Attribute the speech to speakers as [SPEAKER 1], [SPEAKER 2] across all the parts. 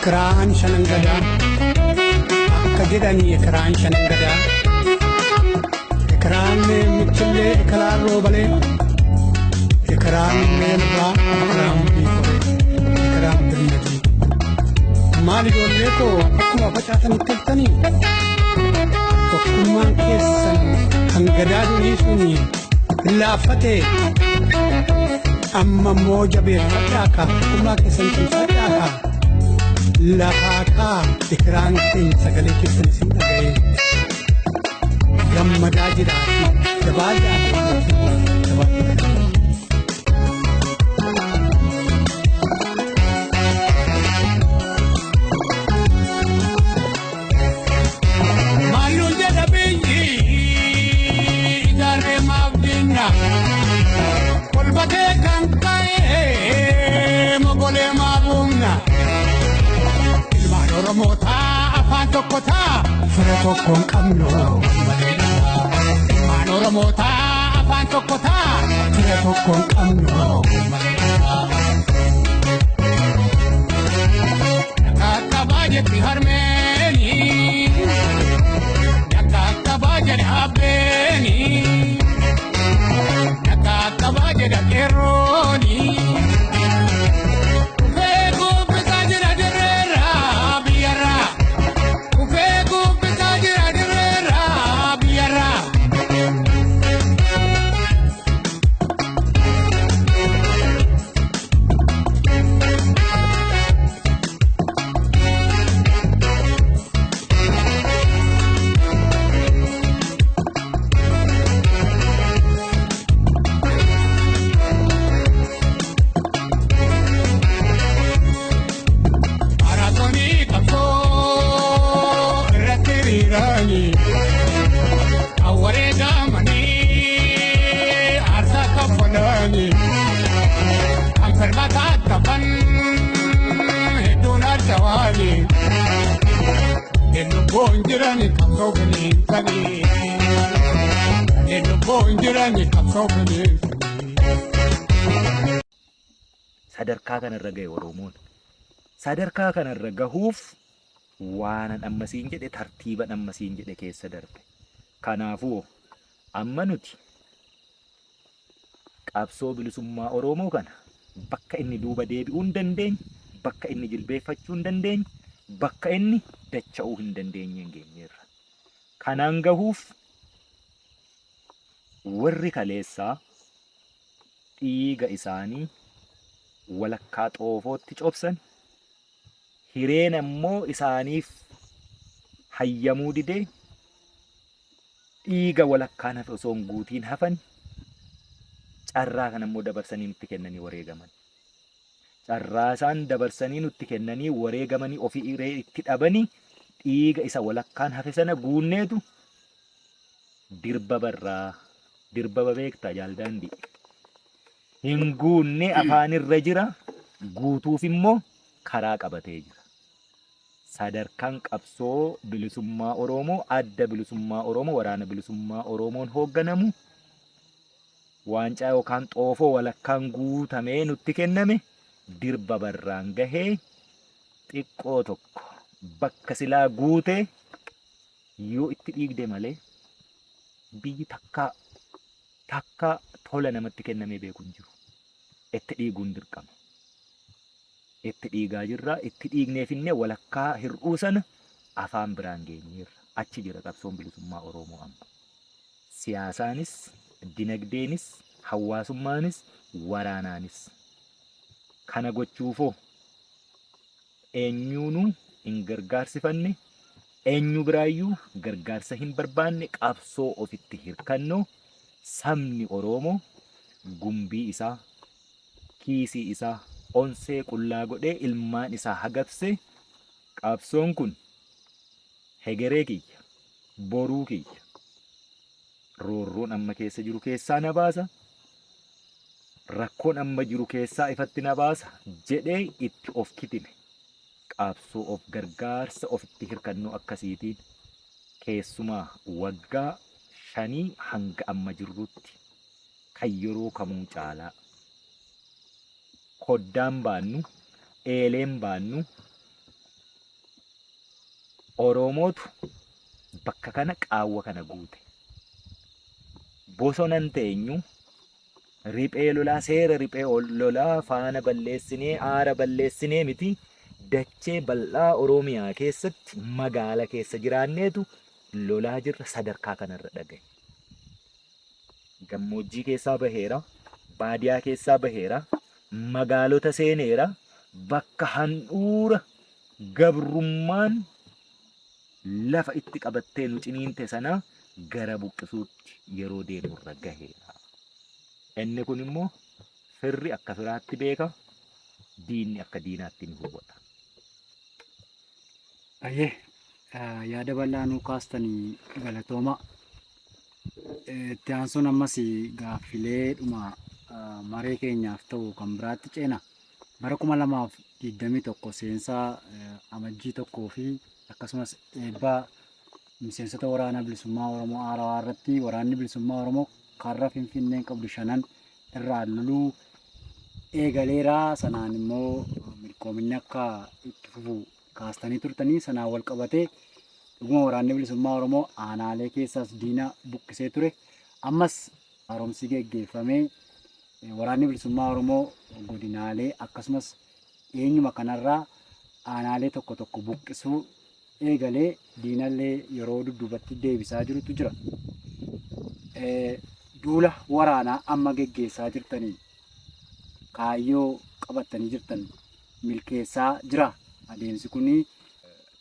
[SPEAKER 1] Ekiraan shanan gadaa akka jedhanii ekiraan shanan gadaa ekiraan michillee ekiraan roobalee ekiraan meelbaa ekiraan biikoree ekiraan birnatii maal ijoollee koo akkuma facaatanitti haftanii tokkummaan keessan kan gadaa durii suni hin laaffate amma immoo jabeeffadhaa kaa tokkummaa keessan cimsadhaa kaa lafaa kaa ekiraan keenya sagalee keessan isin dhaga'ee gammadaa jiraati jabaadhaa jabaadhaa. Maalun jedha biyyi ijaarree maaf dinna kolbatee kan ka'e mogolee maaf humna ilmaan Oromootaa afaan tokko taa fira tokko hin qabnu malee ilmaan Oromootaa afaan tokko taa fira tokko hin qabnu malee. Dhaqqabaa jetti harmeeni dhaqqabaa jedhe abbeeni dhaqqabaa jedha qeerrooni. Kufee gubbisaa jira dirreerraa biyyarraa kufee gubbisaa jira dirreerraa biyyarraa. Maraatoonii qabsoo irratti hiriiranii awwaree gaamanii aarsaa kaffalanii kan firmataa tafan hedduun addawaanii lubbuun jirani qabsoo finiinsanii lubbuun jirani qabsoo finiinsanii.
[SPEAKER 2] Sadarkaa kanarra gahe Oromoon. Sadarkaa kanarra gahuuf waanan amma siin jedhe tartiiban amma siin jedhe keessa darbe. Kanaafuu amma nuti qabsoo bilisummaa Oromoo kana bakka inni duuba deebi'uu hin dandeenye, bakka inni jilbeeffachuu hin dandeenye, bakka inni dacha'uu hin dandeenye hin geenyeerra. Kanaan gahuuf warri kaleessaa dhiiga isaanii walakkaa xoofootti cobsan hireen ammoo isaaniif hayyamuu didee dhiiga walakkaan hafe osoo hin guutiin hafan carraa kana immoo dabarsanii nutti kennanii wareegaman. Carraa isaan dabarsanii nutti kennanii wareegamanii ofii hiree itti dhabanii dhiiga isa walakkaan hafe sana guunneetu dirba barraa dirbaba beektaa jaaldaandii. Hin guunne afaanirra jira guutuuf immoo karaa qabatee jira. Sadarkaan qabsoo bilisummaa Oromoo adda bilisummaa Oromoo waraana bilisummaa Oromoon hoogganamu waancaa yookaan xoofoo walakkaan guutamee nutti kenname dirba barraan gahee xiqqoo tokko bakka silaa guutee yoo itti dhiigde malee biyyi takkaa takkaa tola namatti kennamee beeku hin jiru. Itti dhiiguun dirqama. Itti dhiigaa jirra. Itti dhiigneefinne walakkaa hir'uu sana afaan biraan geenyeerra. Achi jira qabsoon bilisummaa Oromoo amma. Siyaasaanis, dinagdeenis, hawaasummaanis, waraanaanis. Kana gochuufoo eenyuunuu hin gargaarsifanne, eenyu biraayyuu gargaarsa hin barbaanne qabsoo ofitti hirkannoo sabni Oromoo gumbii isaa, kiisii isaa, onsee qullaa godhee ilmaan isaa hagabsee qabsoon kun hegeree kiyya, boruu kiyya, roorroon amma keessa jiru keessaa na baasa, rakkoon amma jiru keessaa ifatti na baasa jedhee itti of kitime. Qabsoo of gargaarsa ofitti hirkannoo akkasiitiin keessumaa waggaa 5 hanga amma jirrutti kan yeroo kamuu caalaa koddaan baannu, eeleen baannu, Oromootu bakka kana qaawwa kana guute. Bosonan teenyu riphee lolaa seera riphee lolaa faana balleessinee aara balleessinee miti dachee bal'aa Oromiyaa keessatti magaala keessa jiraanneetu lolaa jirra sadarkaa kanarra dhagaye. Gammoojjii keessaa baheera, baadiyaa keessaa baheera, magaalota seeneera, bakka handhuura gabrummaan lafa itti qabattee nu ciniinte sana gara buqqisuutti yeroo deemurra gaheera. Inni kun immoo firri akka firaatti beeka, diinni akka diinaatti ni hubata.
[SPEAKER 3] Ayyee yaada bal'aa nuu kaastanii galatooma. Itti aansuun ammas gaaffilee dhuma maree keenyaaf ta'u kan biraatti ceena. Bara 2021 seensaa amajjii 1 fi akkasumas eebbaa miseensota waraana bilisummaa Oromoo haarawaa irratti waraanni bilisummaa Oromoo karra Finfinneen qabdu shanan irraa loluu eegaleera. Sanaan immoo milkoominni akka itti fufu kaastanii turtanii sanaan wal qabatee dhuguma waraanni bilisummaa Oromoo aanaalee keessaas diina buqqisee ture. Ammas haaromsi geggeeffamee waraanni bilisummaa Oromoo godinaalee akkasumas dhiyeenyuma kanarraa aanaalee tokko tokko buqqisuu eegalee diinallee yeroo dudduubatti deebisaa jirutu jira. Duula waraanaa amma geggeessaa jirtaniin kaayyoo qabattanii jirtan milkeessaa jira. Adeemsi kuni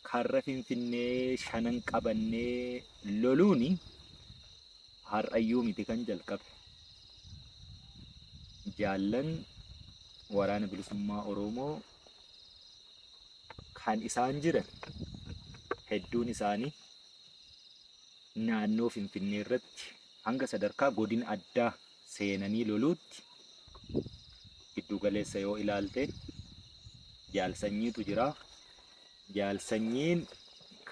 [SPEAKER 2] Karra Finfinnee shanan qabannee loluuni har'ayyuu miti kan jalqabe. Jaallan waraana bilisummaa Oromoo kan isaan jiran hedduun isaanii naannoo Finfinnee irratti hanga sadarkaa godina addaa seenanii loluutti giddu galeessa yoo ilaalte jaalsanyiitu jira. Jaalsanyiin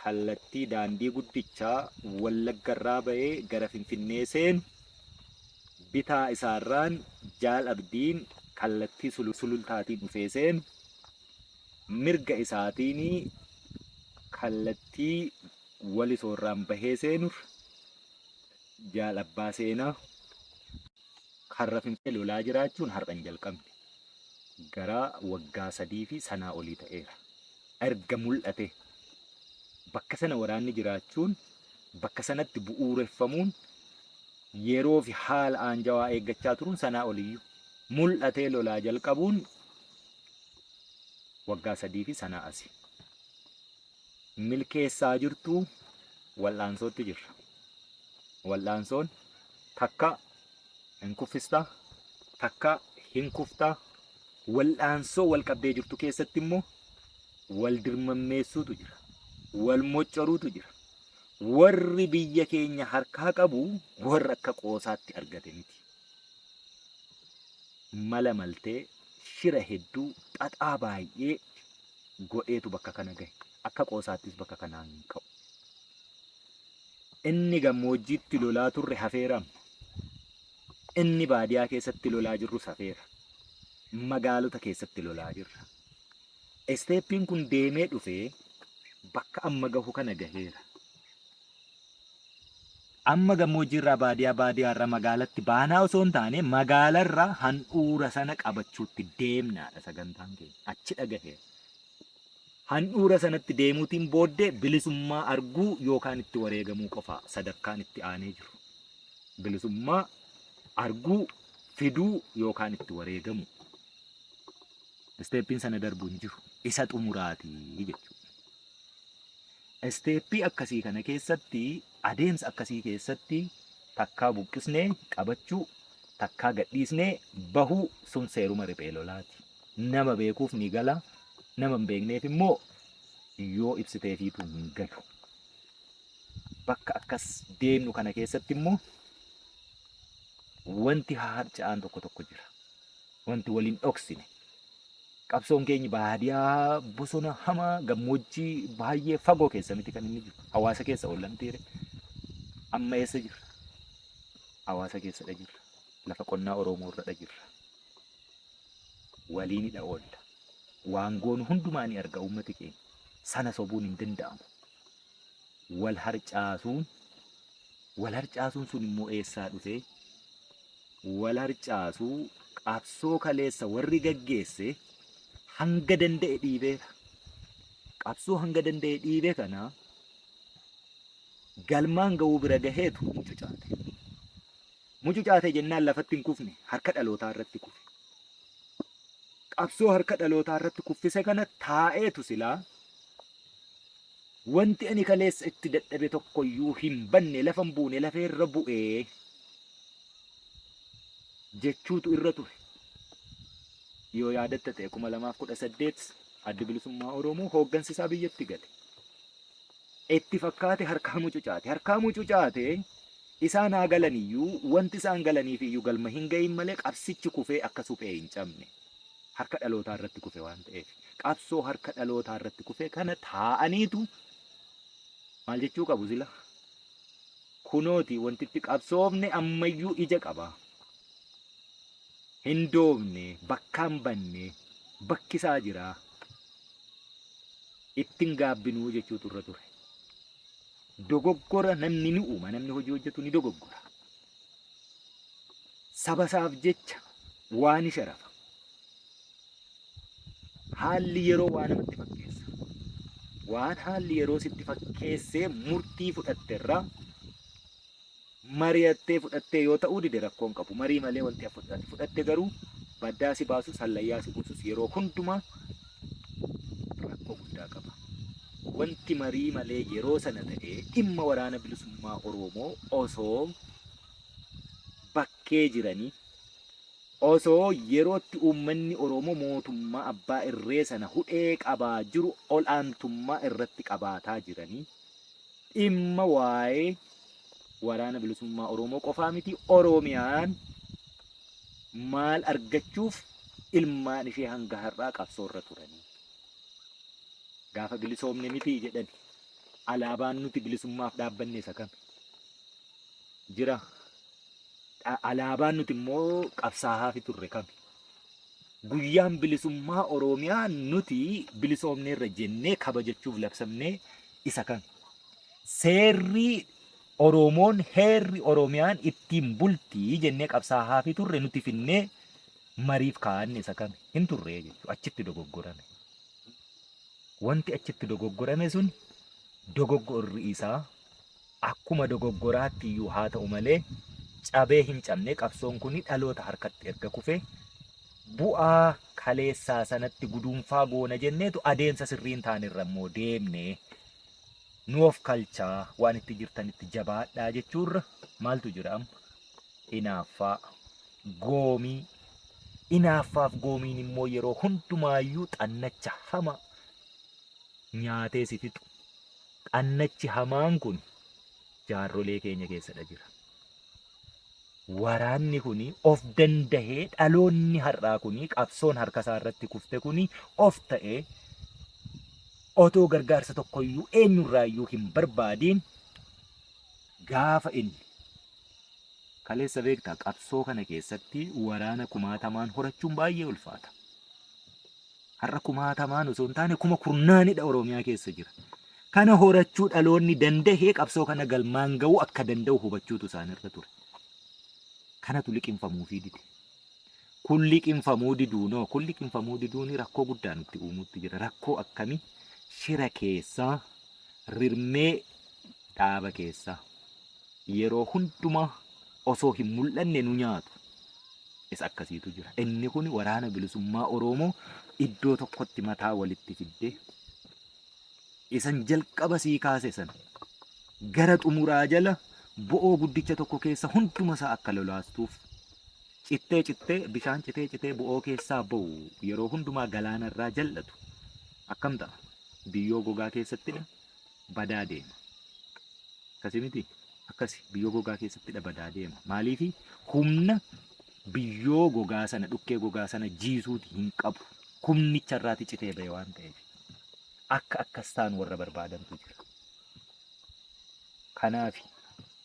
[SPEAKER 2] kallattii daandii guddichaa Wallaggarraa bahee gara Finfinnee seenu bitaa isaarraan Jaal Abdiin kallattii Sulultaatiin dhufee seenu mirga isaatiin kallattii Walisoorraan bahee seenu Jaal Abbaa Seenaa karra Finfinnee lolaa jiraachuun har'a hin jalqabne. Gara waggaa 3 fi sanaa olii ta'eera. Erga mul'ate bakka sana waraanni jiraachuun bakka sanatti bu'uureffamuun yeroo fi haala aanjawaa eeggachaa turuun sanaa oliyyuu mul'atee lolaa jalqabuun waggaa 3 fi sanaa asi. Milkeessaa jirtu wal'aansootti jirra. Wal'aansoon takka hin kuffista, takka hin kufta. Wal'aansoo wal qabdee jirtu keessatti immoo wal dirmammeessuutu jira. Wal moccoruutu jira. Warri biyya keenya harkaa qabu warra akka qoosaatti argate miti. Mala maltee shira hedduu xaxaa baay'ee godheetu bakka kana gahe. Akka qoosaattis bakka kanaa hin ka'u. Inni gammoojjiitti lolaa turre hafeera amma. Inni baadiyaa keessatti lolaa jirrus hafeera. Magaalota keessatti lolaa jirra. Isteeppiin kun deemee dhufee bakka amma gahu kana gaheera. Amma gammoojjiirraa baadiyaa baadiyaarraa magaalatti baanaa osoo hin taane magaalarraa handhuura sana qabachuutti deemnaadha sagantaan keenya. Achi dhagaheera. Handhuura sanatti deemuutiin booddee bilisummaa arguu yookaan itti wareegamuu qofa sadarkaan itti aanee jiru. Bilisummaa arguu, fiduu yookaan itti wareegamuu. Isteeppiin sana darbu hin jiru. Isa xumuraatii jechuudha. Isteeppii akkasii kana keessatti adeemsa akkasii keessatti takkaa buqqisnee qabachuu, takkaa gadhiisnee bahuu sun seeruma riphee lolaati. Nama beekuuf ni gala, nama hin beekneef immoo yoo ibsiteefiitu hin galu. Bakka akkas deemnu kana keessatti immoo wanti harca'aan tokko tokko jira. Wanti waliin dhoksine. Qabsoon keenya baadiyaa bosona hamaa gammoojjii baay'ee fagoo keessa miti kan inni jiru. Hawaasa keessa oollamteere. Amma eessa jirra? Hawaasa keessadha jirra. Lafa qonnaa Oromoo irradha jirra. Waliinidha oolla. Waan goonu hundumaa ni arga uummati keenya. Sana sobuun hin danda'amu. Wal harcaasuun, wal harcaasuun sun immoo eessaa dhufe? Wal harcaasuu qabsoo kaleessa warri gaggeesse hanga danda'e dhiibeera. Qabsoo hanga danda'e dhiibe kana galmaan ga'uu bira gaheetu mucucaate. Mucucaate jennaan lafatti hin kufne, harka dhalootaa irratti kufe. Qabsoo harka dhalootaa irratti kuffise kana taa'eetu silaa wanti ani kaleessa itti dadhabe tokkoyyuu hin banne, lafa hin buune, lafeerra bu'ee jechuutu irra ture. Yoo yaadatta ta'e 2018 Addi Bilisummaa Oromoo hooggansi isaa biyyatti gale. Itti fakkaate harkaa mucucaate. Harkaa mucucaate isaan haa galaniyyuu, wanti isaan galaniif iyyuu galma hin gahin malee qabsichi kufee akka suphee hin cabne. Harka dhalootaa irratti kufe waan ta'eef. Qabsoo harka dhalootaa irratti kufe kana taa'aniitu maal jechuu qabu sila? Kunooti wanti itti qabsoofne ammayyuu ija qaba. Hin doofne, bakkaan banne, bakkisaa jira. Ittiin gaabbinuu jechuutu irra ture. Dogoggora namni ni uuma, namni hojii hojjetu ni dogoggora. Saba isaaf jecha waa ni sharafa. Haalli yeroo waa namatti fakkeessa. Waan haalli yeroo sitti fakkeessee murtii fudhatte irraa mari'attee fudhattee yoo ta'uu dide rakkoon qabu. Marii malee wanti ati fudhatte garuu baddaa si baasus hallayyaa si buusus yeroo hundumaa rakkoo guddaa qaba. Wanti marii malee yeroo sana ta'ee dhimma Waraana Bilisummaa Oromoo osoo bakkee jiranii, osoo yerootti uummanni Oromoo mootummaa abbaa irree sana hudhee qabaa jiru ol'aantummaa irratti qabaataa jiranii, dhimma waa'ee Waraana Bilisummaa Oromoo qofaa miti, Oromiyaan maal argachuuf ilmaan ishee hanga har'aa qabsoorra turanii. Gaafa bilisoomne miti jedhani, alaabaan nuti bilisummaaf dhaabbanne isa kami? Jira. Alaabaan nuti immoo qabsaa'aa fi turre kami? Guyyaan bilisummaa Oromiyaa nuti bilisoomneerra jennee kabajachuuf labsamnee isa kami? Seerri Oromoon, heerri Oromiyaan ittiin bultii jennee qabsaa'aa fi turre nuti finnee mariif kaa'anne isa kami? Hin turre jechuudha. Achitti dogoggorame. Wanti achitti dogoggorame sun dogoggorri isaa akkuma dogoggoraatti iyyuu haa ta'u malee cabee hin cabne. Qabsoon kun dhaloota harkatti erga kufe bu'aa kaleessaa sanatti guduunfaa goona jenneetu adeemsa sirriin taanerra immoo deemne. Nu of kalchaa, waan itti jirtanitti jabaadhaa jechuurra maaltu jira amma? Inaaffaa, goomii. Inaaffaaf goomiin immoo yeroo hundumaayyuu xannacha hamaa nyaatee si fixu. Xannachi hamaan kun jaarrolee keenya keessadha jira. Waraanni kun of dandahee, dhaloonni har'aa kun, qabsoon harka isaa irratti kufte kun of ta'ee otoo gargaarsa tokkoyyuu eenyurraayyuu hin barbaadiin gaafa inni kaleessa beektaa, qabsoo kana keessatti waraana kumaatamaan horachuun baay'ee ulfaata. Har'a kumaatamaan osoo hin taane kuma kurnaanidha Oromiyaa keessa jira. Kana horachuu dhaloonni dandahee qabsoo kana galmaan ga'uu akka danda'u hubachuutu isaanirra ture. Kanatu liqimfamuufii dide. Kun liqimfamuu diduunoo, kun liqimfamuu diduun rakkoo guddaa nutti uumuutti jira. Rakkoo akkamii? Shira keessaa, rirmee dhaaba keessaa yeroo hundumaa osoo hin mul'anne nu nyaatu. Isa akkasiitu jira. Inni kun Waraana Bilisummaa Oromoo iddoo tokkotti mataa walitti fiddee isan jalqaba sii kaase sana gara xumuraa jala bo'oo guddicha tokko keessa hunduma isaa akka lolaastuuf, cittee cittee, bishaan citee citee bo'oo keessaa ba'u yeroo hundumaa galaanarraa jal'atu akkam ta'a? Biyyoo gogaa keessattidha badaa deema. Akkasi miti? Akkasi biyyoo gogaa keessattidha badaa deema. Maaliifi? Humna biyyoo gogaa sana, dhukkee gogaa sana jiisuuti hin qabu. Humnicharraati citee ba'e waan ta'eef. Akka akkas ta'an warra barbaadantu jira. Kanaaf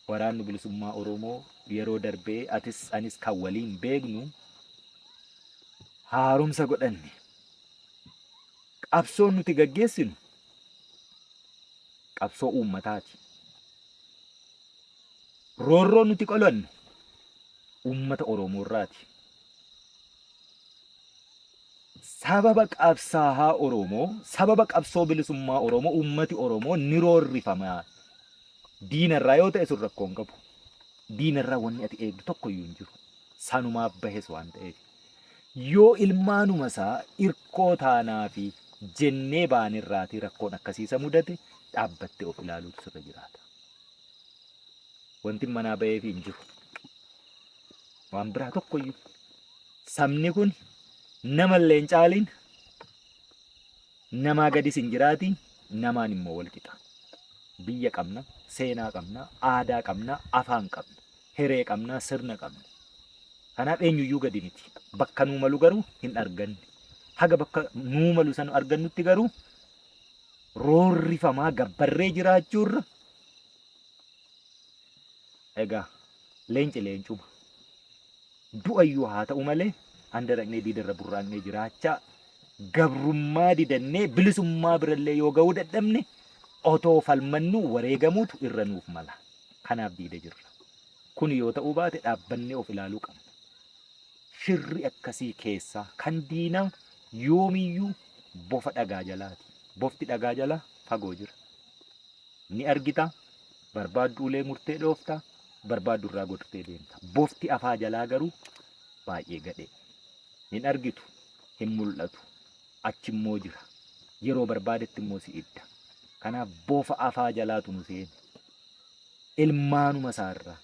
[SPEAKER 2] Waraanni Bilisummaa Oromoo yeroo darbee atis anis kan waliin beeknu haaromsa godhanne. Qabsoon nuti gaggeessinu Qabsoo uummataati. Roorroo nuti qolannu uummata Oromoo irraati. Sababa qabsaa'aa Oromoo, sababa qabsoo bilisummaa Oromoo, uummati Oromoo ni roorrifama. Diinarraa yoo ta'e sun rakkoo hin qabu. Diinarraa wanni ati eegdu tokko iyyuu hin jiru. Sanumaaf bahes waan ta'eef. Yoo ilmaanuma isaa irkoo taanaa fi jennee baanirraatii rakkoon akkasiisa mudate dhaabbattee of ilaaluutu sirra jiraata. Wanti manaa baheefi hin jiru. Waan biraa tokkoyyuu. Sabni kun namallee hin caaliin, namaa gadis hin jiraatiin, namaan immoo wal qixa. Biyya qabna, seenaa qabna, aadaa qabna, afaan qabna, hiree qabna, sirna qabna. Kanaaf eenyuyyuu gadi miti. Bakka nuu malu garuu hin arganne. Haga bakka nuu malu san argannutti garuu roorrifamaa gabbarree jiraachuurra egaa leenci leencuma. Du'ayyuu haa ta'u malee handa dhaqnee diidarra burraaqnee jiraachaa gabrummaa didannee bilisummaa birallee yoo ga'uu dadhabne otoo falmannu wareegamuutu irra nuuf mala. Kanaaf diida jirra. Kun yoo ta'uu baate dhaabbannee of ilaaluu qabna. Shirri akkasii keessaa kan diinaa yoomiyyuu bofa dhagaa jalaati. Bofti dhagaa jalaa fagoo jira. Ni argita, barbaaddu ulee murtee dhoofta, barbaaddu irraa godhatee deemta. Bofti afaa jalaa garuu baay'ee gadhee. Hin argitu, hin mul'atu, achi immoo jira. Yeroo barbaadetti immoo si idda. Kanaaf bofa afaa jalaatu nu seene. Ilmaanuma isaarraa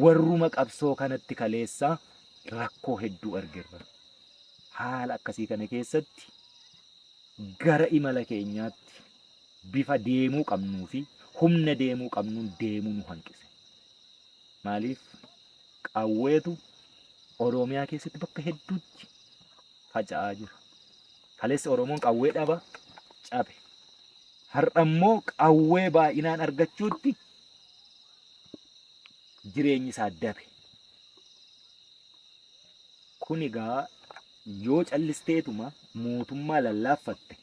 [SPEAKER 2] warruma qabsoo kanatti kaleessaa rakkoo hedduu argirra. Haala akkasii kana keessatti gara imala keenyaatti bifa deemuu qabnuu fi humna deemuu qabnuun deemuu nu hanqise. Maaliif qawweetu Oromiyaa keessatti bakka hedduutti faca'aa jira. Kaleessa Oromoon qawwee dhaba cabe. Har'a immoo qawwee baay'inaan argachuutti jireenyi isaa dabe. Kun egaa yoo callisteetuma mootummaa lallaaffatte,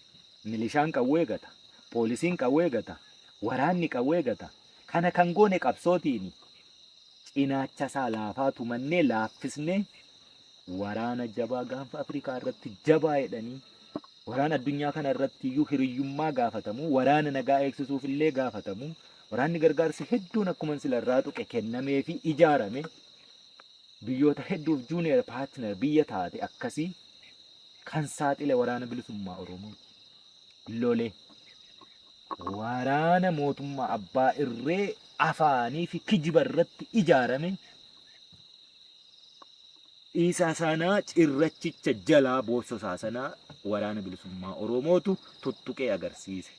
[SPEAKER 2] milishaan qawwee gata, poolisiin qawwee gata, waraanni qawwee gata. Kana kan goone qabsootiini. Cinaacha isaa laafaa tumannee laaffisnee waraana jabaa gaanfa Afrikaa irratti jabaa jedhanii waraana addunyaa kana irratti iyyuu hiriyyummaa gaafatamu, waraana nagaa eegsisuuf illee gaafatamu, waraanni gargaarsi hedduun akkuma sila irraa tuqe kennamee fi ijaarame biyyoota hedduuf junior partner biyya taate akkasii kan saaxile waraana bilisummaa Oromooti. Lole waraana mootummaa abbaa irree afaanii fi kijiba irratti ijaarame dhiisaa sanaa cirrachicha jalaa boossosaa sanaa waraana bilisummaa Oromootu tuttuqee agarsiise.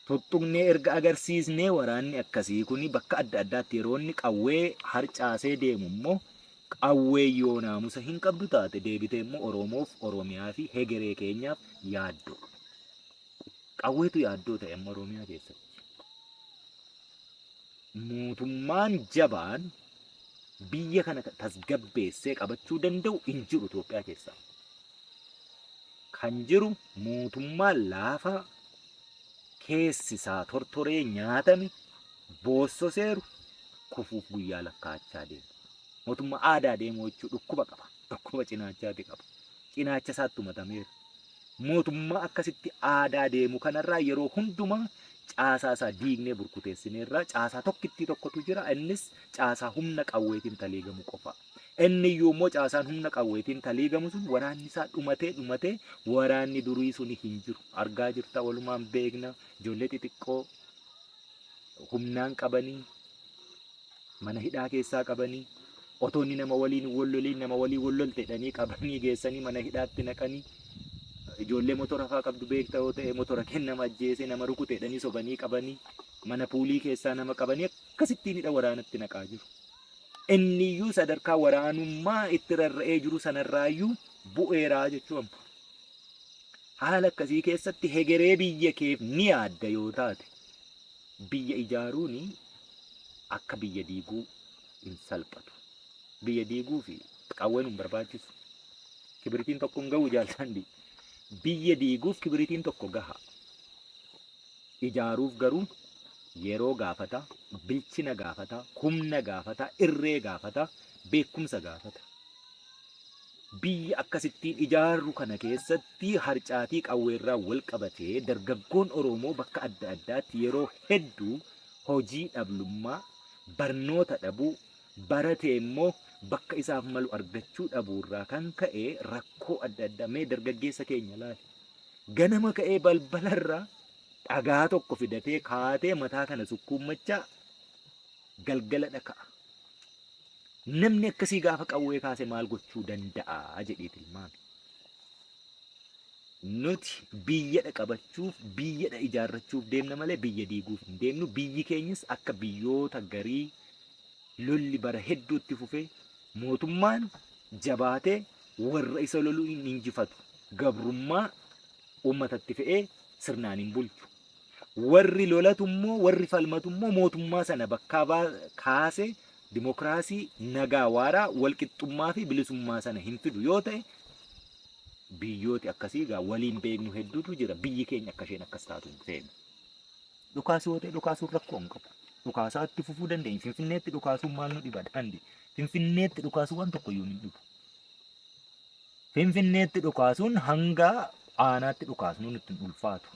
[SPEAKER 2] Tuttuqnee erga agarsiisnee waraanni akkasii kun bakka adda addaatti yeroo inni qawwee harcaasee deemu immoo qawwee yoo naamusa hin qabdu taate deebitee immoo Oromoof, Oromiyaa fi hegeree keenyaaf yaaddoo. Qawweetu yaaddoo ta'e amma Oromiyaa keessatti. Mootummaan jabaan biyya kana tasgabbeessee qabachuu danda'u hin jiru Itoophiyaa keessaa. Kan jiru mootummaa laafaa keessi isaa tortoree nyaatame boossoseeru kufuuf guyyaa lakkaa'achaa deema. Mootummaa aadaa deemu jechuun dhukkuba qaba. Dhukkuba cinaachaati qaba. Cinaacha isaatti matameera. Mootummaa akkasitti aadaa deemu kanarraa yeroo hundumaa caasaa isaa diignee burkuteessineerraa caasaa tokkittii tokkotu jira. Innis caasaa humna qawweetiin taliigamu qofa. Inni iyyuu immoo caasaan humna qawweetiin taliigamu sun waraanni isaa dhumatee dhumatee waraanni durii suni hin jiru. Argaa jirta, walumaan beekna, ijoollee xixiqqoo humnaan qabanii mana hidhaa keessaa qabanii otoo inni nama waliin wal loliin nama waliin wal lolte jedhanii qabanii geessanii mana hidhaatti naqanii, ijoollee motora faa qabdu beekta yoo ta'e motora kennama ajjeesee nama rukute jedhanii sobanii qabanii mana puulii keessaa nama qabanii akkasittiin hidha waraanatti naqaa jiru. Inni iyyuu sadarkaa waraanummaa itti rarra'ee jiru sanarraayyuu bu'eeraa jechuu amma. Haala akkasii keessatti hegeree biyya keef ni yaadda yoo taate biyya ijaaruun akka biyya diiguu hin salphatu. Biyya diiguu fi qawween hin barbaachisu. Kibiritiin tokko hin ga'u jaalsandi. Biyya diiguuf kibiritiin tokko gaha. Ijaaruuf garuu yeroo gaafata, bilchina gaafata, humna gaafata, irree gaafata, beekumsa gaafata. Biyya akkasittiin ijaarru kana keessatti harcaatii qawweerraa wal qabatee dargaggoon Oromoo bakka adda addaatti yeroo hedduu hojii dhablummaa, barnoota dhabuu, baratee immoo bakka isaaf malu argachuu dhabuurraa kan ka'e rakkoo adda addaa. Mee dargaggeessa keenya laali. Ganama ka'ee balbalarraa dhagaa tokko fidatee kaatee mataa kana sukkuummachaa galgala dhaka'a. Namni akkasii gaafa qawwee kaase maal gochuu danda'a jedhee tilmaame. Nuti biyyadha qabachuuf, biyyadha ijaarrachuuf deemna malee biyya diiguuf hin deemnu. Biyyi keenyas akka biyyoota garii lolli bara hedduutti fufee mootummaan jabaatee warra isa loluu hin injifatu. Gabrummaa uummatatti fe'ee sirnaan hin bulchu. Warri lolatu immoo, warri falmatu immoo mootummaa sana bakkaa kaasee dimokiraasii, nagaa waaraa, walqixxummaa fi bilisummaa sana hin fidu yoo ta'e, biyyooti akkasii egaa waliin beeknu hedduutu jira. Biyyi keenya akka isheen akkas taatu hin feenu. Dhukaasuu yoo ta'e dhukaasuun rakkoo hin qabu. Dhukaasaa itti fufuu dandeenya. Finfinneetti dhukaasuun maal nu dhiba daandii? Finfinneetti dhukaasuun waan tokko iyyuu hin dhibu. Finfinneetti dhukaasuun hanga aanaatti dhukaasnu nutti hin ulfaatu.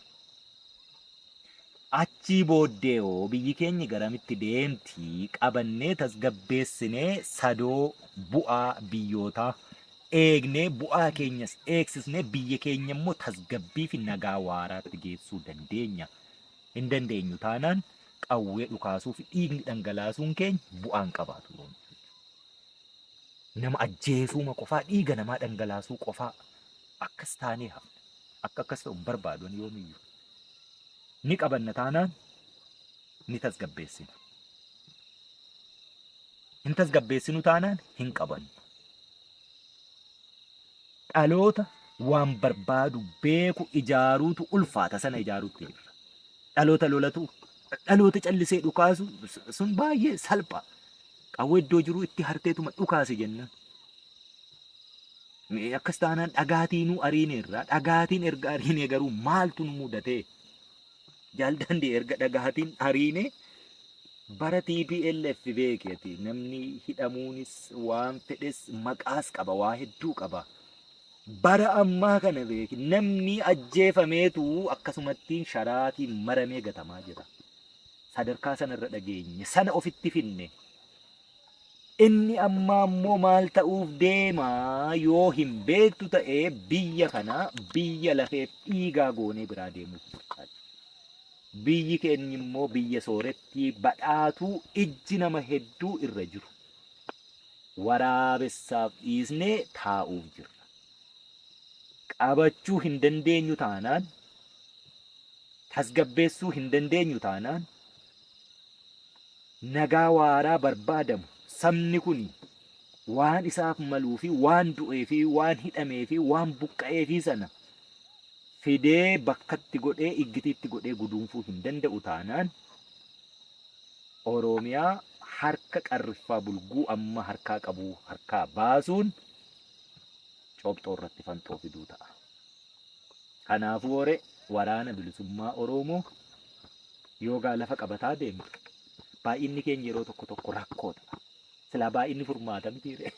[SPEAKER 2] Achii booddee hoo biyyi keenya garamitti deemti? Qabannee tasgabbeessinee sadoo bu'aa biyyootaa eegnee bu'aa keenyas eegsisnee biyya keenya immoo tasgabbii fi nagaa waaraatti geessuu dandeenya. Hin dandeenyu taanaan qawwee dhukaasuu fi dhiigni dhangalaasuun keenya bu'aan qabaatu yoom. Nama ajjeesuuma qofaa, dhiiga namaa dhangalaasuu qofaa akkas taanee hafna. Akka akkas ta'u hin barbaadu ani yoomiyyuu. Ni qabanna taanaan ni tasgabbeessina. Hin tasgabbeessinu taanaan hin qabannu. Dhaloota waan barbaadu beeku ijaaruutu ulfaata, sana ijaaruutti jirra. Dhaloota lolatu, dhaloota callisee dhukaasu sun baay'ee salphaa. Qawwee iddoo jiru itti harteetuma dhukaasi jennaan. Akkas taanaan dhagaatiinuu ariineerra. Dhagaatiin erga ariinee garuu maaltu nu mudatee? Jaaldandee erga dhagaatiin ariinee bara TPLF beeketi, namni hidhamuunis waan fedhes maqaas qaba, waa hedduu qaba. Bara ammaa kana beeki, namni ajjeefameetu akkasumattiin sharaatiin maramee gatamaa jira. Sadarkaa sanarra dhageenye sana ofitti finne. Inni ammaa immoo maal ta'uuf deema yoo hin beektu ta'e, biyya kana biyya lafeef dhiigaa goonee biraa deemuuf murtaa'e. Biyyi keenya immoo biyya soorettii badhaatuu ijji nama hedduu irra jiru. Waraabessaaf dhiisnee taa'uuf jirra. Qabachuu hin dandeenyu taanaan, tasgabbeessuu hin dandeenyu taanaan, nagaa waaraa barbaadamu sabni kun waan isaaf maluu fi waan du'ee fi waan hidhamee fi waan buqqa'ee fi sana fidee bakkatti godhee iggitiitti godhee guduunfuu hin danda'u taanaan, Oromiyaa harka qarriffaa bulguu amma harkaa qabu harkaa baasuun cobxoo irratti fanxoo fiduu ta'a. Kanaafuu horee Waraana Bilisummaa Oromoo yoogaa lafa qabataa deemtu, baay'inni keenya yeroo tokko tokko rakkoo ta'a. Silaa baay'inni furmaata mitiire.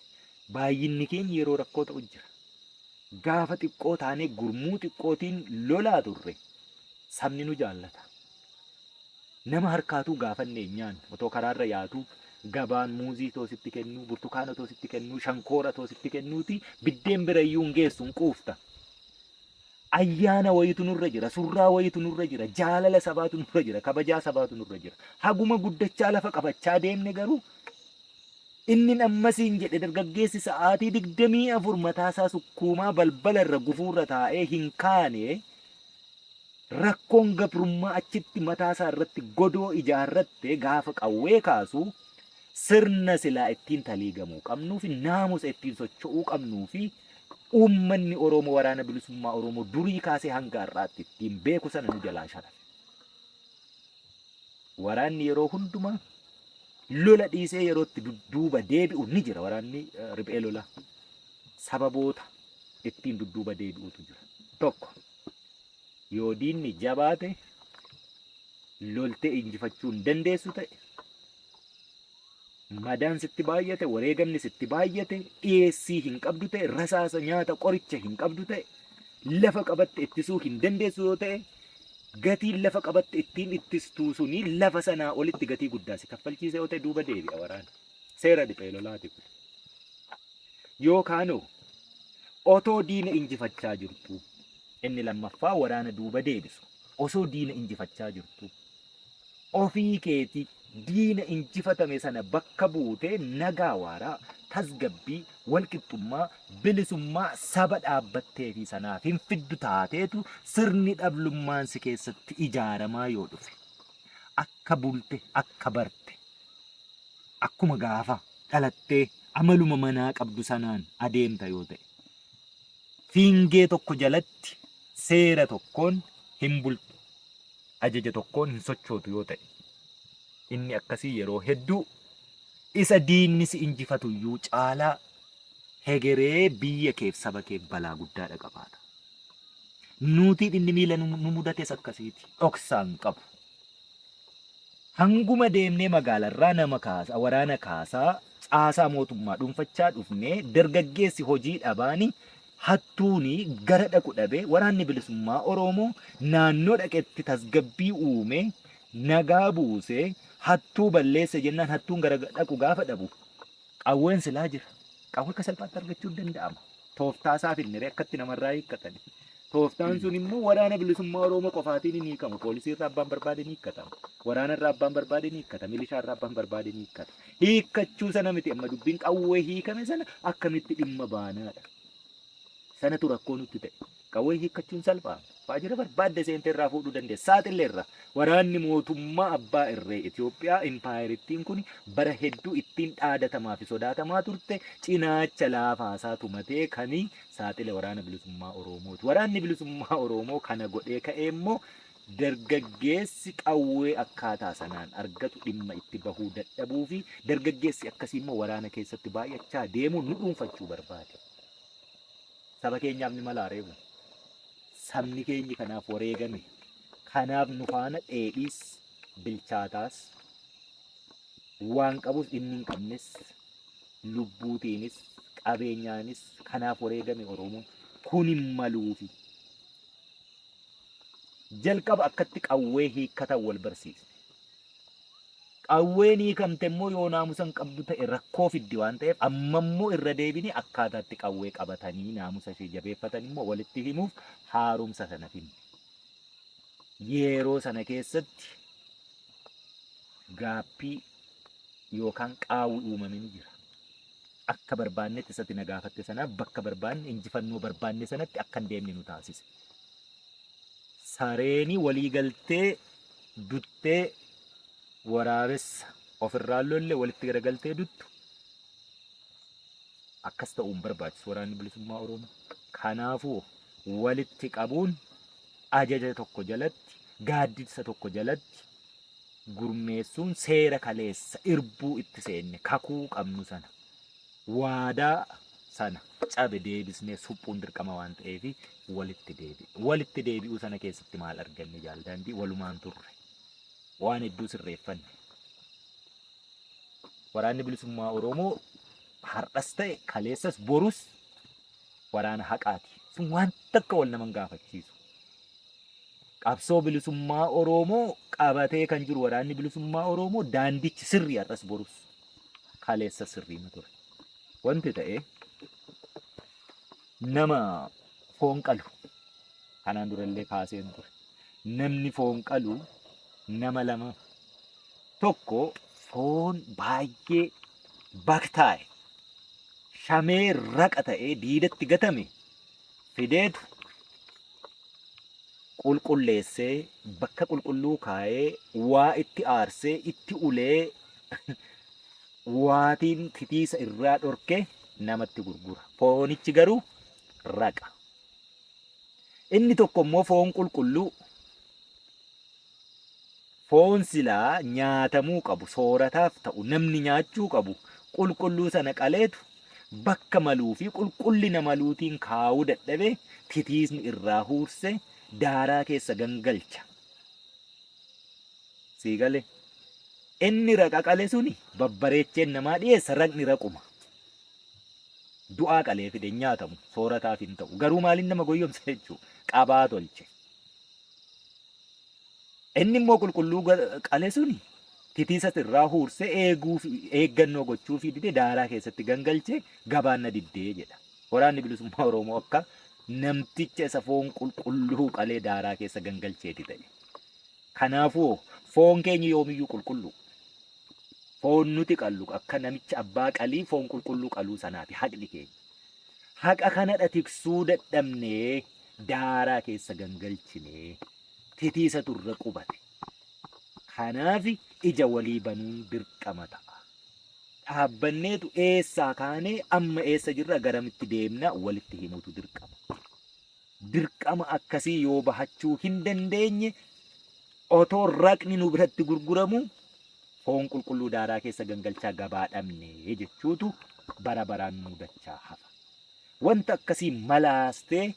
[SPEAKER 2] Baay'inni keenya yeroo rakkoo ta'u jira. Gaafa xiqqoo taanee gurmuu xiqqootiin lolaa turre sabni nu jaallata. Nama harkaatuu gaafannee hin nyaannu. Otoo karaarra yaatuu gabaan muuzii too sitti kennuu, burtukaana too sitti kennuu, shankoora too sitti kennuuti biddeen bira iyyuu hin geessu, hin quufta. Ayyaana wayitu nurra jira, surraa wayitu nurra jira, jaalala sabaatu nurra jira, kabajaa sabaatu nurra jira. Haguma guddachaa lafa qabachaa deemne garuu inni ammasiin jedhe dargaggeessi sa'aatii 24 mataasaa sukkuumaa balbala irra gufuurra taa'ee hin kaane, rakkoon gabrummaa achitti mataasaa irratti godoo ijaarratte gaafa qawwee kaasu, sirna silaa ittiin taliigamuu qabnuu fi naamusa ittiin socho'uu qabnuu fi uummanni Oromoo Waraana Bilisummaa Oromoo durii kaasee hanga har'aatti ittiin beeku sana nu jalaa sharafe. Waraanni yeroo hundumaa lola dhiisee yeroo itti dudduuba deebi'u ni jira, waraanni riphee lolaa. Sababoota ittiin dudduuba deebi'utu jira. Tokko, yoo diinni jabaate Loltee injifachuu hin dandeessu ta'e, madaan sitti baay'ate, wareegamni sitti baay'ate, dhiyeessii hin qabdu ta'e, rasaasa, nyaata, qoricha hin qabdu ta'e, lafa qabatte ittisuu hin dandeessu yoo ta'e, gatiin lafa qabatte ittiin ittistuu suni lafa sanaa olitti gatii guddaa si kaffalchiisa yoo ta'e, duuba deebi'a waraana. Seera dhiphee lolaati kun. Yookaanoo otoo diina injifachaa jirtu, inni lammaffaa waraana duuba deebisu, osoo diina injifachaa jirtu, ofii keetii diina injifatame sana bakka buutee nagaa waaraa, tasgabbii, walqixxummaa, bilisummaa saba dhaabbattee fi sanaaf hin fiddu taateetu sirni dhablummaan si keessatti ijaaramaa yoo dhufe, akka bulte, akka barte, akkuma gaafa dhalattee amaluma manaa qabdu sanaan adeemta yoo ta'e, fiingee tokko jalatti seera tokkoon hin bultu, ajaja tokkoon hin sochootu yoo ta'e, inni akkasii yeroo hedduu isa diinni si injifatu iyyuu caalaa hegeree biyya keef saba keef balaa guddaadha qabaata. Nuutiin inni miila nu mudates akkasiiti. Dhoksaan qabu. Hanguma deemnee magaalarraa nama kaasaa, waraana kaasaa, caasaa mootummaa dhuunfachaa dhufnee, dargaggeessi hojii dhabaani, hattuuni gara dhaqu dhabee, waraanni bilisummaa Oromoo naannoo dhaqetti tasgabbii uume, nagaa buusee, hattuu balleesse jennaan, hattuun gara dhaqu gaafa dhabu, qawween silaa jira. Qawwee akka salphaatti argachuun danda'ama. Tooftaa isaa finnere akkatti namarraa hiikkatani. Tooftaan sun immoo waraana bilisummaa Oromoo qofaatiin hin hiikamu. Poolisii irraa abbaan barbaade ni hiikkatama. Waraana irraa abbaan barbaade ni hiikkata. Milishaa irraa abbaan barbaade ni hiikkata. Hiikkachuu sana miti amma dubbiin, qawwee hiikame sana akkamitti dhimma baanaadha. Sanatu rakkoo nutti ta'e. Qawwee hiikkachuun salphaa. Waajjira barbaadde seentee irraa fuudhuu dandeessa. Saaxillee irraa. Waraanni mootummaa abbaa irree Itoophiyaa impaayerittiin kun bara hedduu ittiin dhaadatamaa fi sodaatamaa turte cinaacha laafaasaa tumatee kanii saaxile waraana bilisummaa Oromooti. Waraanni bilisummaa Oromoo kana godhee ka'ee immoo dargaggeessi qawwee akkaataa sanaan argatu dhimma itti bahuu dadhabuu fi dargaggeessi akkasii immoo waraana keessatti baay'achaa deemuu nu dhuunfachuu barbaade. Saba keenyaaf ni malaa reebu. Sabni keenyi kanaaf wareegame. Kanaaf nu faana dheedhiis bilchaataas, waan qabus inni hin qabnes, lubbuutiinis qabeenyaanis kanaaf wareegame Oromoon. Kun hin maluufi. Jalqaba akkatti qawwee hiikkatan wal barsiisne. Qawween hiikamte immoo yoo naamusa hin qabdu ta'e rakkoo fiddi waan ta'eef, amma immoo irra deebinee akkaataatti qawwee qabatanii naamusa ishee jabeeffatan immoo walitti himuuf haaromsa sana finne. Yeroo sana keessatti gaappii yookaan qaawwi uumame ni jira. Akka barbaannetti isatti na gaafatte sanaaf bakka barbaanne, injifannoo barbaanne sanatti akka hin deemne nu taasise. Sareeni walii galtee duttee waraabessa ofirraa lolle walitti garagaltee duttu akkas ta'uu hin barbaachisu waraanni bilisummaa Oromoo. Kanaafuu walitti qabuun, ajaja tokko jalatti, gaaddisa tokko jalatti gurmeessuun, seera kaleessa irbuu itti seenne, kakuu qabnu sana, waadaa sana cabe deebisnee suphuun dirqama waan ta'eef walitti deebi'e. Walitti deebi'uu sana keessatti maal arganne, jaaldaandii? Walumaan turre. Waan hedduu sirreeffanne. Waraanni bilisummaa Oromoo har'as ta'e kaleessas borus waraana haqaati. Sun waan takka wal naman gaafachiisu. Qabsoo bilisummaa Oromoo qabatee kan jiru waraanni bilisummaa Oromoo daandichi sirrii har'as borus kaleessa sirriima ture. Wanti ta'e, nama foon qalu kanaan durallee kaaseen ture. Namni foon qalu nama lama, tokko foon baay'ee baktaa'e, shamee raqa ta'ee diidatti gatame fideetu qulqulleessee, bakka qulqulluu kaa'ee, waa itti aarsee, itti ulee, waatiin titiisa irraa dhorkee namatti gurgura. Foonichi garuu raqa. Inni tokko immoo foon qulqulluu, foon silaa nyaatamuu qabu, soorataaf ta'u, namni nyaachuu qabu qulqulluu sana qaleetu bakka maluu fi qulqullina maluutiin kaa'uu dadhabee titiisni irraa huurse daaraa keessa gangalcha. Sii gale. Inni raqa qale suni babbareecheen namaa dhiyeessa raqni raquma. Du'aa qalee fide hin nyaatamu soorataaf hin ta'u. Garuu maaliin nama goyyomsa jechuudha. Qabaa tolche. Inni immoo qulqulluu qale suni titiisa irraa huursee eeguu fi eeggannoo gochuu fi dide daaraa keessatti gangalchee gabaan na diddee jedha. Waraanni bilisummaa Oromoo akka namticha isa foon qulqulluu qalee daaraa keessa gangalcheeti ta'e. Kanaafuu foon keenya yoomiyyuu qulqulluu. Foon nuti qallu akka namicha abbaa qalii foon qulqulluu qaluu sanaati haqni keenya. Haqa kanadha tiksuu dadhabnee daaraa keessa gangalchinee titiisa turre qubate. Kanaaf ija walii banuun dirqama ta'a. Dhaabbanneetu eessaa kaanee amma eessa jirra garamitti deemna walitti himuutu dirqama. Dirqama akkasii yoo bahachuu hin dandeenye otoo raqni nu biratti gurguramu foon qulqulluu daaraa keessa gangalchaa gabaa dhabne jechuutu bara baraan mudachaa hafa. Wanta akkasii malaastee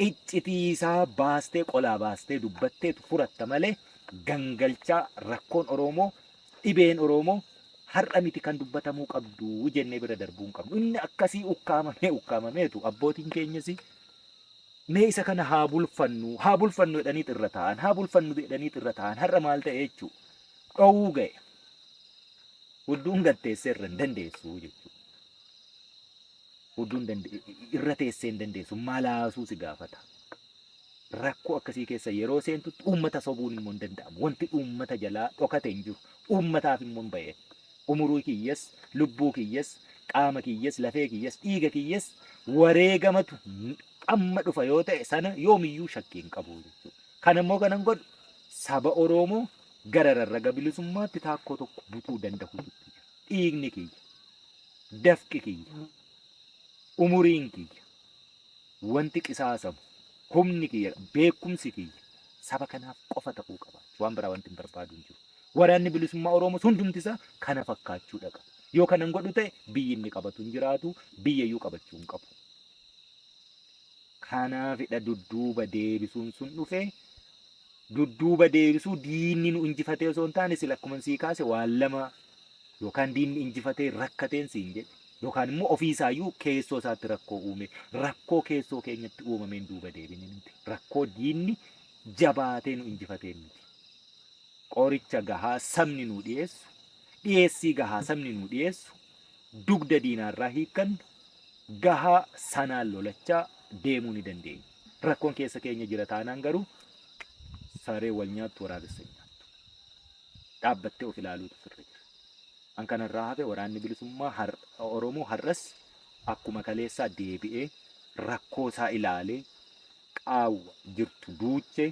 [SPEAKER 2] iccitiisaa baastee qolaa baastee dubbatteetu furatta malee gangalchaa rakkoon Oromoo dhibeen Oromoo har'a miti kan dubbatamuu qabdu jennee bira darbuu hin qabnu. Inni akkasii ukkaamamee ukkaamameetu abbootiin keenyas mee isa kana haa bulfannu haa bulfannu jedhanii irra taa'an haa bulfannu jedhanii irra taa'an har'a maal ta'e jechuu dhowwuu ga'e. Hudduun gatteessee irra hin dandeessu jechuudha. Hudduun irra teessee hin dandeessu malaasuu si gaafata. Rakkoo akkasii keessa yeroo seentutti uummata sobuun immoo hin danda'amu. Wanti uummata jalaa dhokate hin jiru. Uummataaf immoo hin ba'e. Umuruu kiyyas, lubbuu kiyyas, qaama kiyyas, lafee kiyyas, dhiiga kiyyas wareegamatu amma dhufa yoo ta'e sana yoomiyyuu shakkii hin qabu jechuudha. Kan immoo kanan godhu saba Oromoo gara rarraga bilisummaatti taakkoo tokko butuu danda'utu jira. Dhiigni kiyya, dafqi kiyya, umuriin kiyya, wanti qisaasamu, humni kiyya, beekumsi kiyya saba kanaaf qofa ta'uu qaba. Waan biraa wanti hin barbaadu hin jiru. Waraanni bilisummaa Oromoo hundumti isaa kana fakkaachuu dhaqa. Yoo kanan godhu ta'e biyyi inni qabatu hin jiraatu, biyya iyyuu qabachuu hin qabu. Kanaafidha dudduuba deebisuun sun dhufee dudduuba deebisuu diinni nu injifatee osoo hin taane sila akkuma sii kaase waan lama yookaan diinni injifatee rakkateen siin jedhe yookaan immoo ofiisaayyuu keessoo isaatti rakkoo uume rakkoo keessoo keenyatti uumameen duuba deebine miti rakkoo diinni jabaatee nu injifateen miti. Qoricha gahaa sabni nu dhiyeessu dhiyeessii gahaa sabni nu dhiyeessu dugda diinaarraa hiikkannu gahaa sanaan lolachaa deemuu ni dandeenya. Rakkoon keessa keenya jira taanaan garuu saree wal nyaattu waraabessa hin nyaattu. Dhaabbattee of ilaaluutu sirra jira. An kanarraa hafe waraanni bilisummaa Oromoo har'as akkuma kaleessaa deebi'ee rakkoo isaa ilaalee qaawwa jirtu duuchee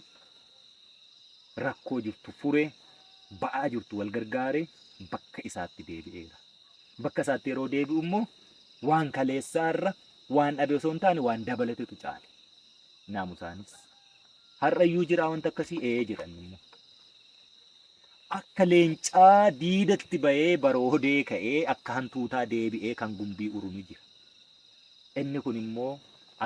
[SPEAKER 2] rakkoo jirtu furee ba'aa jirtu wal gargaaree bakka isaatti deebi'eera. Bakka isaatti yeroo deebi'u immoo waan kaleessaarra waan dhabe osoo hin taane waan dabalatetu caale. Naamusaanis har'ayyuu jira wanta akkasii ee jedhan immoo. Akka leencaa diidatti bahee baroodee ka'ee akka hantuutaa deebi'ee kan gumbii uru ni jira. Inni kun immoo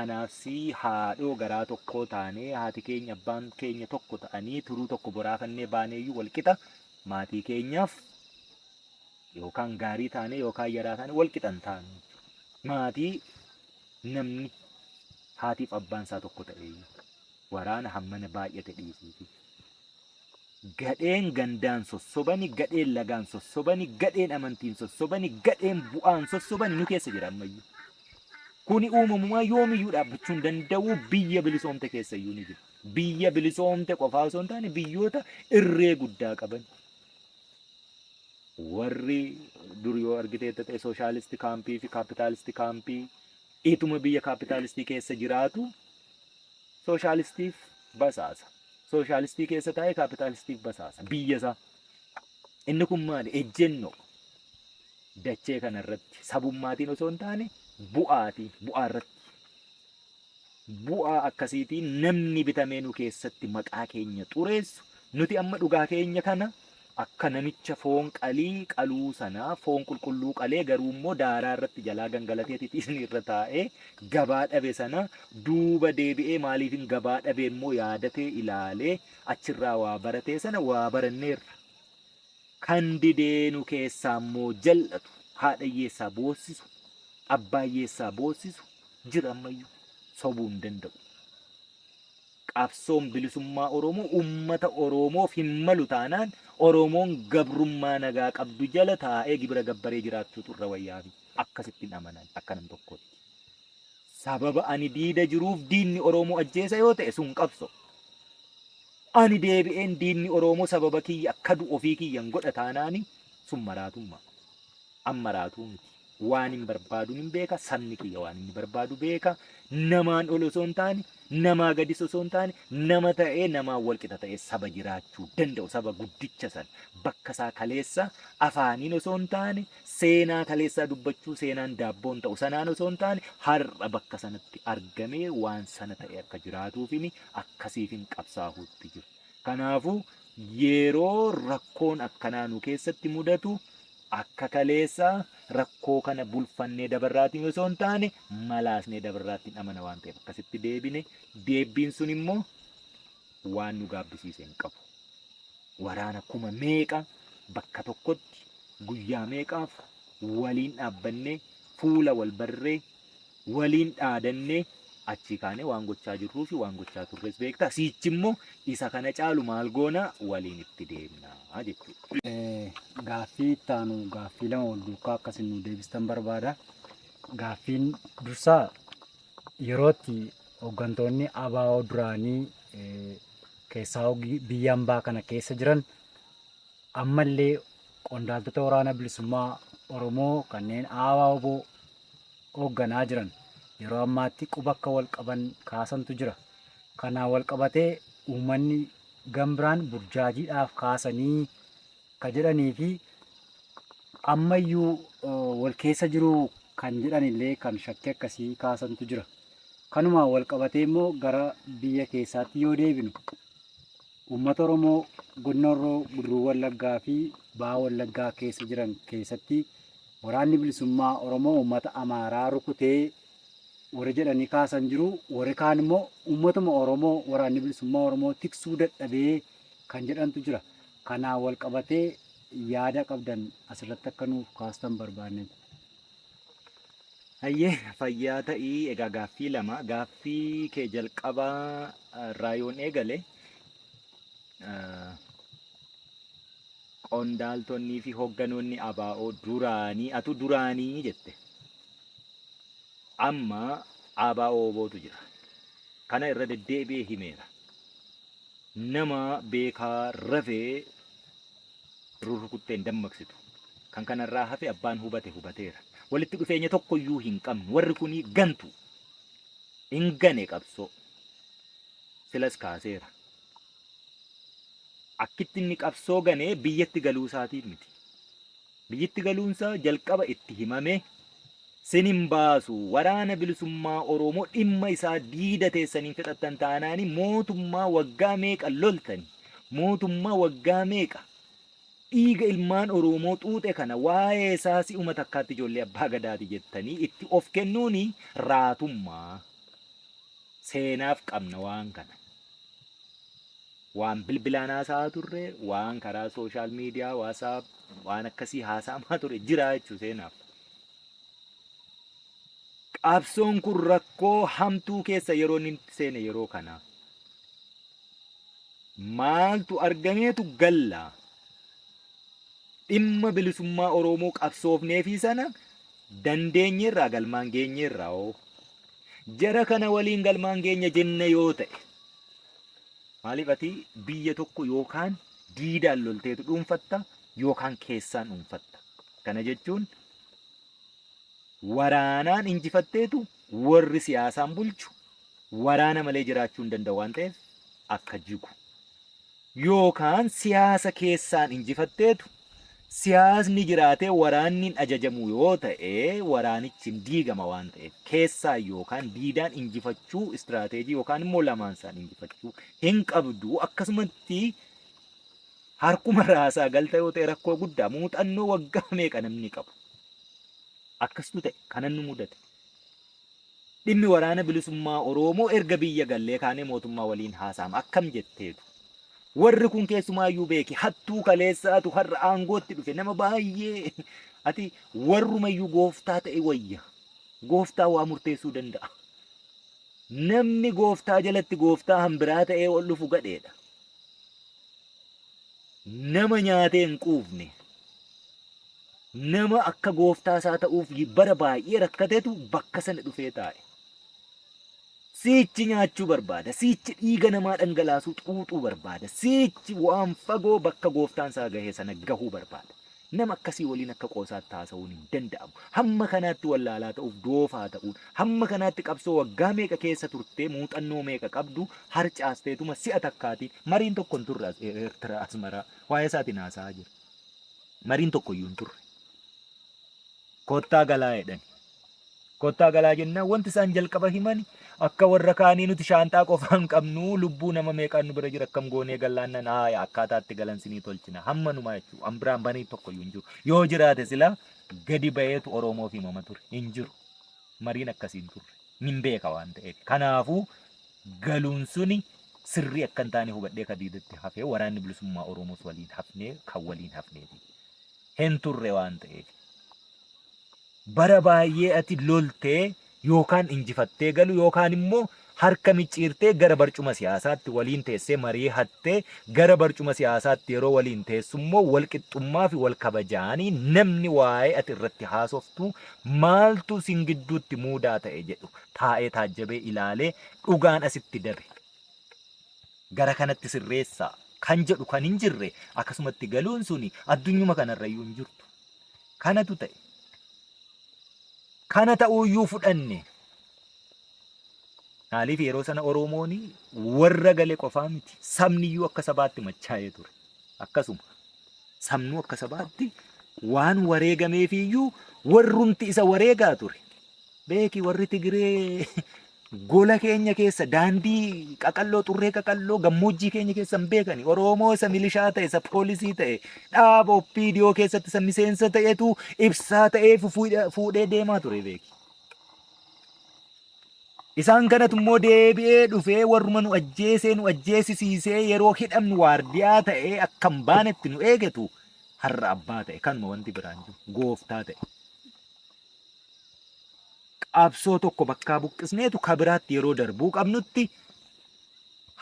[SPEAKER 2] anaafsii haadhoo garaa tokkoo taanee haati keenya abbaan keenya tokko ta'anii turuu tokko boraafannee baaneeyyuu walqixa maatii keenyaaf yookaan gaarii taanee yookaan yaraa taanee walqixa hin taanu. Maatii namni haatiif abbaan isaa tokko ta'eeyyuu waraana hammana baay'ate dhiisiiti. Gadheen gandaan sossobani, gadheen lagaan sossobani, gadheen amantiin sossobani, gadheen bu'aan sossobani nu keessa jira ammayyuu. Kuni uumamumaa yoomiyyuu dhaabbachuu hin danda'u biyya bilisoomte keessa iyyuu ni jira. Biyya bilisoomte qofaa osoo hin taane biyyoota irree guddaa qaban. Warri dur yoo argiteetta ta'e socialist campii fi capitalist campii ituma biyya kaapitaalistii keessa jiraatu sooshaalistiif basaasa. Sooshaalistii keessa taa'ee kaapitaalistiif basaasa biyya isaa. Inni kun maali? Ejjennoo. Dachee kanarratti sabummaatiin osoo hin taane bu'aatiin bu'aa irratti. Bu'aa akkasiitiin namni bitamee nu keessatti maqaa keenya xureessu nuti amma dhugaa keenya kana akka namicha foon qalii qaluu sanaa foon qulqulluu qalee garuu immoo daaraa irratti jalaa gangalatee titiisni irra taa'ee gabaa dhabe sana duuba deebi'ee maaliifin gabaa dhabe immoo yaadatee ilaalee achirraa waa baratee sana waa baranneerra. Kan didee nu keessaa immoo jal'atu, haadha hiyyeessaa boossisu, abbaa hiyyeessaa boossisu jira ammayyuu sobuu hin danda'u. Qabsoon bilisummaa Oromoo uummata Oromoof hin malu taanaan Oromoon gabrummaa nagaa qabdu jala taa'ee gibira gabbaree jiraachuutu irra wayyaafi akkasitti hin amanan akka nam tokkootti. Sababa ani diida jiruuf diinni Oromoo ajjeesa yoo ta'e sun qabso. Ani deebi'een diinni Oromoo sababa kiyya akka du'u ofii kiyyan godha taanaani sun maraatummaa. An maraatuu miti. Waan hin barbaadu hin beeka, sabni kiyya waan inni barbaadu beeka. Namaan ol osoo hin taane, namaa gadis osoo hin taane, nama ta'ee namaan wal qixa ta'ee saba jiraachuu danda'u, saba guddicha sana bakka isaa kaleessa afaaniin osoo hin taane, seenaa kaleessaa dubbachuu seenaan daabboon ta'u sanaan osoo hin taane, har'a bakka sanatti argamee waan sana ta'e akka jiraatuufini akkasiifin qabsaahuutti jira. Kanaafuu yeroo rakkoon akkanaa nu keessatti mudatu akka kaleessaa rakkoo kana bulfannee dabarraatiin osoo hin taane malaasnee dabarraatiin amana waan ta'eef akkasitti deebine deebbiin sun immoo waan nu gaabbisiise hin qabu. Waraana kuma meeqa bakka tokkotti guyyaa meeqaaf waliin dhaabbannee fuula wal barree waliin dhaadannee achii kaanee waan gochaa jirruu fi waan gochaa turres beektaa. Siichi immoo isa kana caalu maal goona waliin itti deemnaa jechuudha.
[SPEAKER 3] Gaaffii itti aanu gaaffii lama wal duukaa akkasin nu deebistan barbaada. Gaaffiin dursaa yerootti hooggantoonni ABO duraanii keessaa biyya hambaa kana keessa jiran ammallee qondaaltota waraana bilisummaa Oromoo kanneen ABO hoogganaa jiran yeroo ammaatti quba akka wal qaban kaasantu jira. Kanaan wal qabatee uummanni gambiraan burjaajiidhaaf kaasanii ka jedhanii fi ammayyuu wal keessa jiru kan jedhanillee kan shakkii akkasii kaasantu jira. Kanuma wal qabatee immoo gara biyya keessaatti yoo deebinu uummata Oromoo godina Horroo Guduruu Wallaggaa fi Baha Wallaggaa keessa jiran keessatti waraanni bilisummaa Oromoo uummata Amaaraa rukutee warri jedhanii kaasan jiru. Warri kaan immoo uummatuma Oromoo waraanni bilisummaa Oromoo tiksuu dadhabee kan jedhantu jira. Kanaan wal qabatee yaada qabdan asirratti akka nuuf kaastan barbaanne.
[SPEAKER 2] Hayyee fayyaa ta'ii egaa gaaffii lama gaaffii kee jalqabaa irraa yoon eegale qondaaltonnii fi hoogganoonni ABO duraanii atu duraanii jette. Amma ABO bootu jira. Kana irra deddeebi'ee himeera. Nama beekaa rafee rurrukutteen dammaqsitu. Kan kanarraa hafe abbaan hubate hubateera. Walitti dhufeenya tokkoyyuu hin qabnu. Warri kunii gantu. Hin gane qabsoo. Silas kaaseera. Akkitti inni qabsoo ganee biyyatti galuu isaatiin miti. Biyyatti galuunsaa jalqaba itti himame sin hin baasu waraana bilisummaa Oromoo dhimma isaa diida teessaniin fixattan taanaani mootummaa waggaa meeqa loltani mootummaa waggaa meeqa dhiiga ilmaan Oromoo xuuxe kana waa'ee isaa si'uma takkaatti ijoollee abbaa gadaati jettanii itti of kennuuni raatummaa seenaaf qabna waan kana. Waan bilbilaan haasa'aa turre, waan karaa social media, WhatsApp, waan akkasii haasa'amaa ture jira jechuu seenaaf. Qabsoon kun rakkoo hamtuu keessa yeroo inni seene yeroo kana. Maaltu argameetu galla? Dhimma bilisummaa Oromoo qabsoofneefii sana dandeenyeerraa galmaan geenyeerraa hoo? Jara kana waliin galmaan geenya jenna yoo ta'e maaliif ati biyya tokko yookaan diidaan lolteetu dhuunfatta yookaan keessaan dhuunfatta. Kana jechuun waraanaan injifatteetu warri siyaasaan bulchu waraana malee jiraachuu hin danda'u waan ta'eef akka jigu. Yookaan siyaasa keessaan injifatteetu siyaasni jiraatee waraanni hin ajajamu yoo ta'e waraanichi hin diigama waan ta'eef keessaa yookaan diidaan injifachuu istiraateejii yookaan immoo lamaan isaan injifachuu hin qabdu. Akkasumatti harkuma raasaa galta yoo ta'e rakkoo guddaa muuxannoo waggaa meeqa namni qabu. Akkastu ta'e kanan nu mudate. Dhimmi waraana bilisummaa Oromoo erga biyya gallee kaanee mootummaa waliin haasa'ama akkam jetteetu. Warri kun keessumaayyuu beeki hattuu kaleessaatu har'a aangootti dhufe nama baay'ee ati warrumayyuu gooftaa ta'e wayya. Gooftaa waa murteessuu danda'a. Namni gooftaa jalatti gooftaa hambiraa ta'ee ol dhufu gadheedha. Nama nyaatee hin quufne. Nama akka gooftaa isaa ta'uuf bara baay'ee rakkatetu bakka sana dhufee taa'e. Siichi nyaachuu barbaada. Siichi dhiiga namaa dhangalaasuu xuuxuu barbaada. Siichi waan fagoo bakka gooftaan isaa gahee sana gahuu barbaada. Nama akkasii waliin akka qoosaatti haasa'uun hin danda'amu. Hamma kanaatti wallaalaa ta'uuf doofaa ta'uun, hamma kanaatti qabsoo waggaa meeqa keessa turtee muuxannoo meeqa qabdu harcaasteetuma si'a takkaatiin mariin tokko hin turre Eertiraa Asmaraa waa'ee isaatiin haasa'aa jira. Mariin tokko iyyuu hin turre. Kottaa galaa jedhani. Kottaa galaa jennaan wanti isaan jalqaba himan akka warra kaanii nuti shaanxaa qofaa hin qabnu lubbuu nama meeqaan nu bira jira akkam goonee gallaannan haaya akkaataatti galan sinii tolchina hamma numaa jechuudha. An biraan banii tokko iyyuu hin jiru. Yoo jiraate silaa gadi baheetu Oromoof himama ture. Hin jiru. Mariin akkasii hin turre. Nin beeka waan ta'eef. Kanaafuu galuun suni sirrii akka hin taane hubadhee kadiidatti hafee waraanni bilisummaa Oromoos waliin hafnee kan waliin hafneeti. Hin turre waan ta'eef. Bara baay'ee ati loltee yookaan injifattee galu yookaan immoo harka micciirtee gara barcuma siyaasaatti waliin teessee marii hattee gara barcuma siyaasaatti yeroo waliin teessu immoo wal qixxummaa fi wal kabajaanii namni waa'ee ati irratti haasoftu maaltu sin gidduutti muudaa ta'e jedhu taa'ee taajjabee ilaalee dhugaan asitti dabe. Gara kanatti sirreessaa kan jedhu kan hin jirre akkasumatti galuun suni addunyuma kanarrayyuu hin jirtu. Kanatu ta'e. Kana ta'uuyyuu fudhanne. Maaliif yeroo sana Oromoon warra gale qofaa miti. Sabniyyuu akka sabaatti machaa'ee ture. Akkasuma sabnuu akka sabaatti waan wareegameefiyyuu warrumti isa wareegaa ture. Beeki warri Tigiree gola keenya keessa daandii qaqalloo xurree qaqalloo gammoojjii keenya keessa hin beekani. Oromoo isa milishaa ta'e isa poolisii ta'e dhaaba OPDO keessatti isa miseensa ta'etu ibsaa ta'ee fuudhee deemaa ture beeki. Isaan kanatu immoo deebi'ee dhufee warruma nu ajjeesee nu ajjeesisiisee yeroo hidhamnu waardiyaa ta'ee akka hin baanetti nu eegetu har'a abbaa ta'e kanuma wanti biraan jiru gooftaa ta'e. Qabsoo tokko bakkaa buqqisneetu ka biraatti yeroo darbuu qabnutti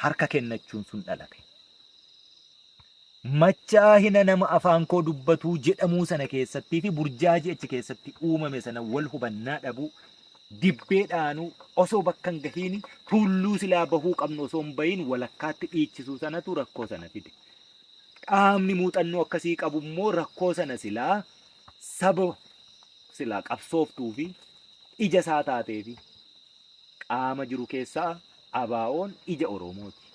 [SPEAKER 2] harka kennachuun sun dhalate. Machaahina nama afaan koo dubbatuu jedhamuu sana keessattii fi burjaajii achi keessatti uumame sana wal hubannaa dhabuu dibbee dhaanuu osoo bakka hin gahiin tuulluu silaa bahuu qabnu osoo hin bahin walakkaatti dhiichisuu sanatu rakkoo sana fide. Qaamni muuxannoo akkasii qabu immoo rakkoo sana silaa saba silaa qabsooftuu fi ija isaa taatee fi qaama jiru keessaa ABO'n ija Oromooti.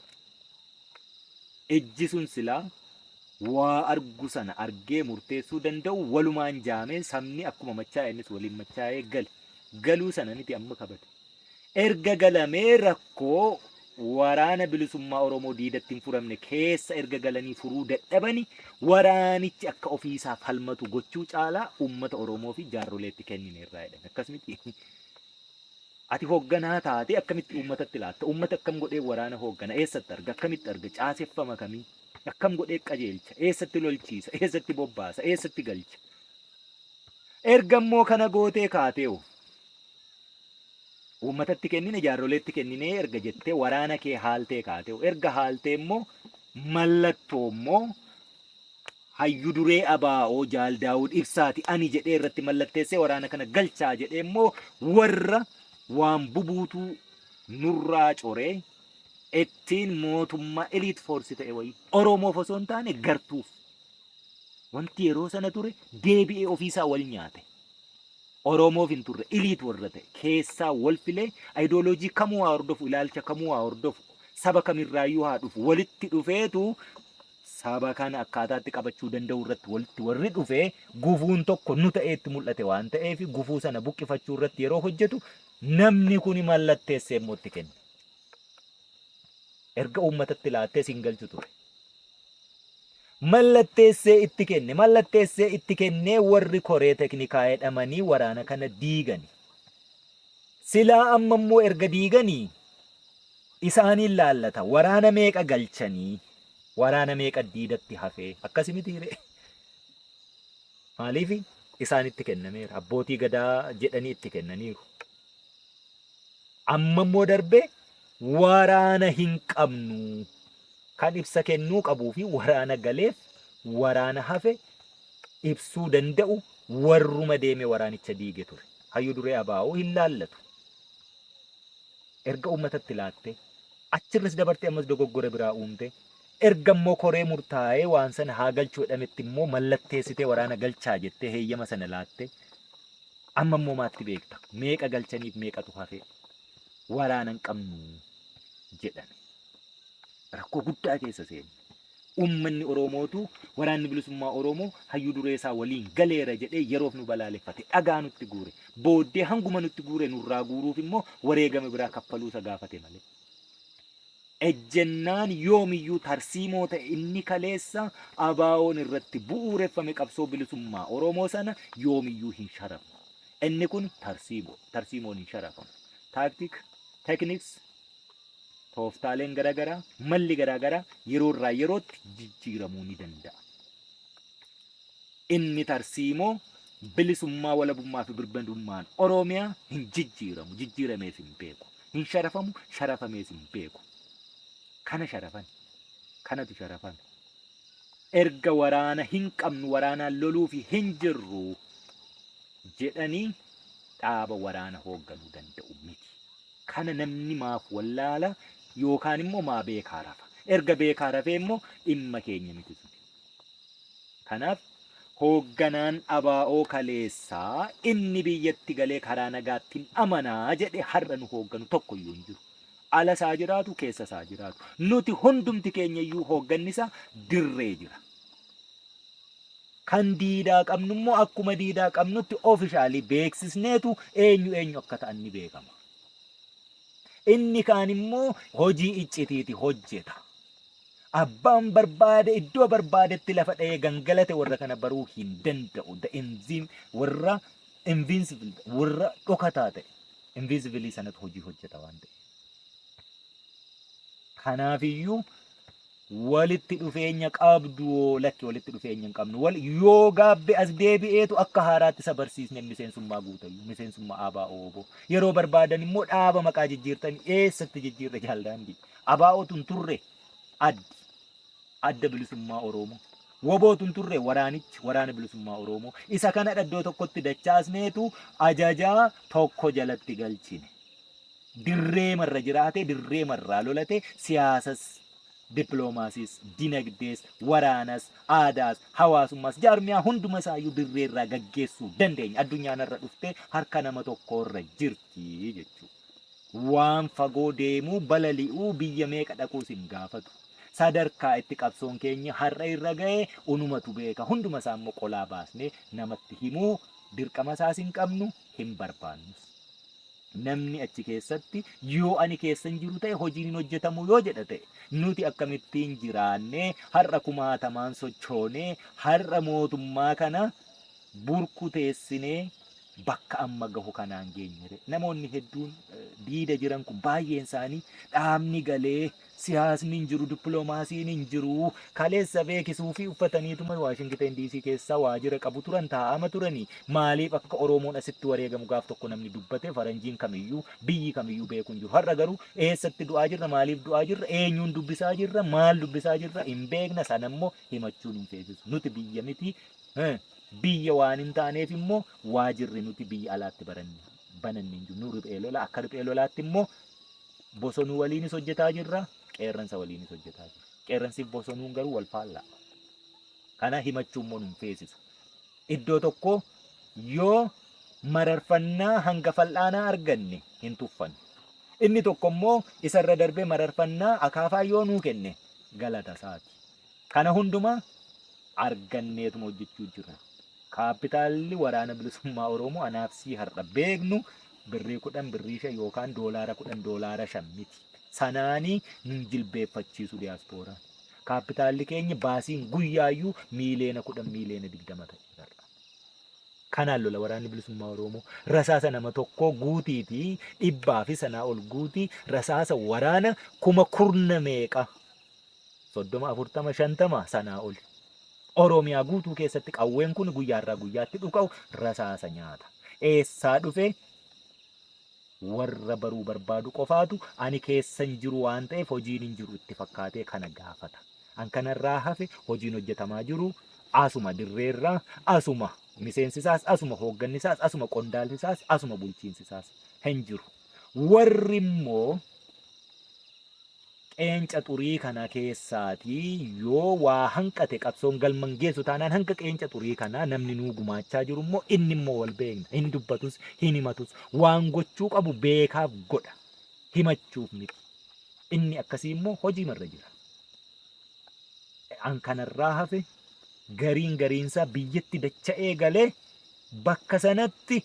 [SPEAKER 2] Ijji sun silaa waa argu sana argee murteessuu danda'u walumaan jaamee sabni akkuma machaa'e innis waliin machaa'ee gale. Galuu sana miti amma kabate. Erga galamee rakkoo waraana bilisummaa Oromoo diidatti hin furamne keessa erga galanii furuu dadhabani waraanichi akka ofiisaa falmatu gochuu caalaa uummata Oromoo fi jaarroleetti kennineerraa jedhan. Akkas miti. Ati hoogganaa taatee akkamitti uummatatti laatta? Uummata akkam godhee waraana hooggana? Eessatti arga? Akkamitti arga? Caaseffama kamii? Akkam godhee qajeelcha? Eessatti lolchiisa? Eessatti bobbaasa? Eessatti galcha? Erga immoo kana gootee kaateewu uummatatti kennine jaarroleetti kenninee erga jettee waraana kee haaltee kaateewu erga haaltee immoo mallattoo immoo hayyu duree ABO Jaal Daawud Ibsaati ani jedhee irratti mallatteessee waraana kana galchaa jedhee immoo warra waan bubuutuu nurraa coree ittiin mootummaa eliit foorsi ta'e wayii Oromoof osoo hin taane gartuuf wanti yeroo sana ture deebi'ee ofiisaa wal nyaate. Oromoof hin turre iliit warra ta'e keessaa wal filee ayidooloojii kamuu haa hordofu ilaalcha kamuu haa hordofu saba kamirraayyuu haa dhufu walitti dhufeetu saba kana akkaataatti qabachuu danda'u irratti walitti warri dhufee gufuun tokko nu ta'eetti mul'ate waan ta'eef gufuu sana buqqifachuu irratti yeroo hojjetu namni kuni mallatteessee immoo itti kenne. Erga uummatatti laattee siin galchu ture. Mallatteessee itti kenne. Mallatteessee itti kennee warri koree teknikaa jedhamanii waraana kana diigani. Silaa amma immoo erga diiganii isaaniin laallata. Waraana meeqa galchanii? Waraana meeqa diidatti hafee akkasi mitiire. Maaliif isaanitti kennameera? Abbootii gadaa jedhanii itti kennaniiru. Amma immoo darbee waraana hin qabnu. Kan ibsa kennuu qabuu fi waraana galeef waraana hafe ibsuu danda'u warruma deeme waraanicha diige ture. Hayyuu duree ABO hin laallatu. Erga uummatatti laatte achirras dabartee ammas dogoggora biraa uumte. Erga immoo koree murtaa'ee waan sana haa galchuu jedhametti immoo mallatteessitee waraana galchaa jettee heeyyama sana laatte. Amma immoo maatti beekta? Meeqa galchaniif meeqatu hafe? Waraana hin qabnu jedhame. Rakkoo guddaa keessa seenne. Uummanni Oromootu waraanni bilisummaa Oromoo hayyuu duree isaa waliin galeera jedhee yeroof nu balaaleffate, dhagaa nutti guure. Booddee hanguma nutti guure nurraa guuruuf immoo wareegama biraa kaffaluu isa gaafate malee. Ejjennaan yoomiyyuu tarsiimoo ta'e inni kaleessa ABO'n irratti bu'uureffame qabsoo bilisummaa Oromoo sana yoomiyyuu hin sharafu. Inni kun tarsiimoo, tarsiimoon hin sharafamu. Tactic, techniques, tooftaaleen garaagaraa, malli garaagaraa yeroo irraa yerootti jijjiiramuu ni danda'a. Inni tarsiimoo bilisummaa, walabummaa fi birmadummaan Oromiyaa hin jijjiiramu, jijjiiramees hin beeku. Hin sharafamu, sharafamees hin beeku. Kana sharafan, kanatu sharafame. Erga waraana hin qabnu, waraanaan loluufi hin jirru jedhanii dhaaba waraana hoogganuu danda'u miti. Kana namni maaf wallaala yookaan immoo maa beekaa rafa? Erga beekaa rafee immoo dhimma keenya miti suni. Kanaaf hoogganaan ABO kaleessaa inni biyyatti galee karaa nagaatti amanaa jedhe har'a nu hoogganu tokko iyyuu hin jiru. Ala isaa jiraatu, keessa isaa jiraatu. Nuti hundumti keenya iyyuu hoogganni isaa dirree jira. Kan diidaa qabnu immoo akkuma diidaa qabnutti officially beeksisneetu eenyu eenyu akka ta'an ni beekama. Inni kaan immoo hojii iccitiiti hojjeta. Abbaan barbaade iddoo barbaadetti lafa dha'ee gangalate warra kana baruu hin danda'u. The enzyme warra invincible, warra dhokataa ta'e, invisible sanatu hojii hojjeta waan ta'eef. Kanaafiyyuu walitti dhufeenya qabdu, lakki, walitti dhufeenya hin qabnu. Wal yoo gaabbe as deebi'eetu akka haaraatti isa barsiisne miseensummaa guutayyuu miseensummaa ABO OBO. Yeroo barbaadan immoo dhaaba maqaa jijjiirtan. Eessatti jijjiirre jaaldaandii? ABO tun turre addi Adda Bilisummaa Oromoo. WBO tun turre waraanichi Waraana Bilisummaa Oromoo. Isa kana iddoo tokkotti dachaasneetu ajajaa tokko jalatti galchine. Dirree marra jiraate, dirree marraa lolate, siyaasas, dippiloomaasiis, dinagdees, waraanas, aadaas, hawaasummaas, jaarmiyaa hunduma isaayyuu dirree irraa gaggeessuu dandeenya. Addunyaan irra dhuftee harka nama tokkorra jirti jechuudha. Waan fagoo deemuu, balali'uu, biyya meeqa dhaquus hin gaafatu. Sadarkaa itti qabsoon keenya har'a irra ga'e unumatu beeka. Hunduma isaa immoo qolaa baasnee namatti himuu dirqama isaas hin qabnu, hin barbaannus. Namni achi keessatti yoo ani keessa hin jiru ta'e hojiin hin hojjetamu yoo jedha ta'e, nuti akkamittiin jiraannee har'a kumaatamaan sochoonee har'a mootummaa kana burkuteessinee bakka amma gahu kanaan geenyere? Namoonni hedduun diida jiran kun baay'een isaanii dhaabni galee siyaasni hin jiru, dippiloomaasiin hin jiru, kaleessa beekisuu fi uffataniituma Waashingiten DC keessaa waajjira qabu turan, taa'ama turanii. Maaliif akka Oromoon asitti wareegamu gaaf tokko namni dubbate, faranjiin kamiyyuu, biyyi kamiyyuu beeku hin jiru. Har'a garuu eessatti du'aa jirra, maaliif du'aa jirra, eenyuun dubbisaa jirra, maal dubbisaa jirra hin beekna. Sanammoo himachuun hin feesisu. Nuti biyya miti. Biyya waan hin taaneef immoo waajirri nuti biyya alaatti baranne bananne hin jiru. Nu riphee lola, akka riphee lolaatti immoo bosonuu waliinis hojjetaa jirra, qeerransa waliinis hojjetaa jirra. Qeerransiif bosonuun garuu wal faallaa. Kana himachuu immoo nun feesisu. Iddoo tokko yoo mararfannaa hanga fal'aanaa arganne hin tuffannu. Inni tokko immoo isarra darbee mararfannaa akaafaa yoo nuu kenne galata isaati. Kana hundumaa arganneetuma hojjechuu jirra. Kaapitaalli Waraana Bilisummaa Oromoo anaaf sii har'a beeknu birrii 10, birrii 5 yookaan $10, $5 miti. Sanaanii nun jilbeeffachiisu diyaaspooraan. Kaapitaalli keenya baasiin guyyaayyuu 10 miiliyoona, 20 miiliyoona ta'e har'a. Kanaan lola Waraanni Bilisummaa Oromoo. Rasaasa nama tokkoo guutiitii dhibbaa fi sanaa ol guutii rasaasa waraana kuma kurna meeqa. 30, 40, 50 sanaa oli. Oromiyaa guutuu keessatti qawween kun guyyaarraa guyyaatti dhuka'u rasaasa nyaata. Eessaa dhufe? Warra baruu barbaadu qofaatu ani keessan jiru waan ta'eef hojiin hin jiru itti fakkaatee kana gaafata. An kanarraa hafe hojiin hojjetamaa jiru asuma dirreerraa, asuma miseensisaas, asuma hooggannisaas, asuma qondaallisaas, asuma bulchiinsisaas hin jiru. Warri immoo qeenca xurii kana keessaatii yoo waa hanqate qabsoon galman geessu taanaan hanga qeenca xurii kanaa namni nuu gumaachaa jiru immoo inni immoo wal beekna. Hin dubbatus, hin himatus, waan gochuu qabu beekaaf godha. Himachuuf miti. Inni akkasii immoo hojii marra jira. An kanarraa hafe gariin gariinsaa biyyatti dacha'ee galee bakka sanatti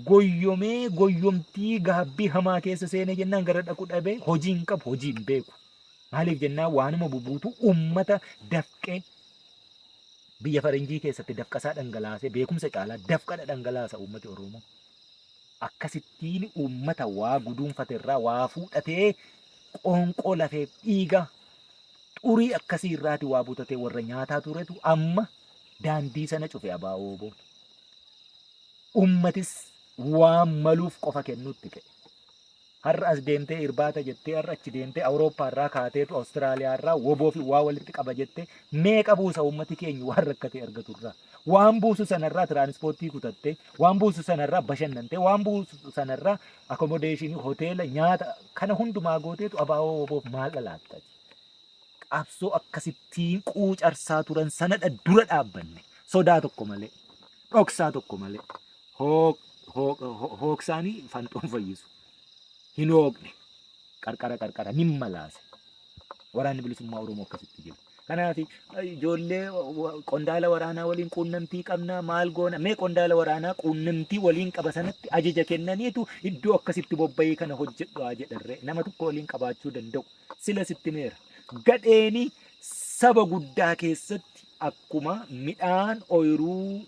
[SPEAKER 2] goyyomee goyyomtii gaabbii hamaa keessa seenee jennaan gara dhaqu dhabee hojii hin qabu, hojii hin beeku. Maaliif jennaan waanuma bubuutu uummata dafqee biyya faranjii keessatti dafqasaa dhangalaasee beekumsa caalaa dafqadha dhangalaasa uummati Oromoo. Akkasittiin uummata waa guduunfate irraa waa fuudhatee qoonqoo lafeef dhiiga xurii akkasii irraati waa butatee warra nyaataa turetu amma daandii sana cufe abaa'oo boon. Uummatis waan maluuf qofa kennuutti ka'e. Har'a as deemtee irbaata jettee, har'a achi deemtee Awurooppaa irraa kaateetu Awustiraaliyaa irraa woboo fi waa walitti qaba jettee meeqa buusa uummati keenya waan rakkatee argatu irraa. Waan buusu sanarraa tiraanispoortii kutattee, waan buusu sanarraa bashannantee, waan buusu sanarraa akomodeeshinii, hoteela, nyaata kana hundumaa gooteetu abaa'oo woboof maal dhalaatta? Qabsoo akkasittiin quucarsaa turan sanadha dura dhaabbanne. Sodaa tokko malee, dhoksaa tokko malee, hooksaanii fanxoon fayyisu. Hin hooqne. Qarqara qarqara nin malaase. Waraanni bilisummaa Oromoo akkasitti jira. Kanaaf ijoollee qondaala waraanaa waliin quunnamtii qabna maal goona mee qondaala waraanaa quunnamtii waliin qaba sanatti ajaja kennaniitu iddoo akkasitti bobba'ii kana hojjedhu haa jedharree nama tokko waliin qabaachuu danda'u. Sila sitti meera. Gadheeni saba guddaa keessatti akkuma midhaan ooyiruu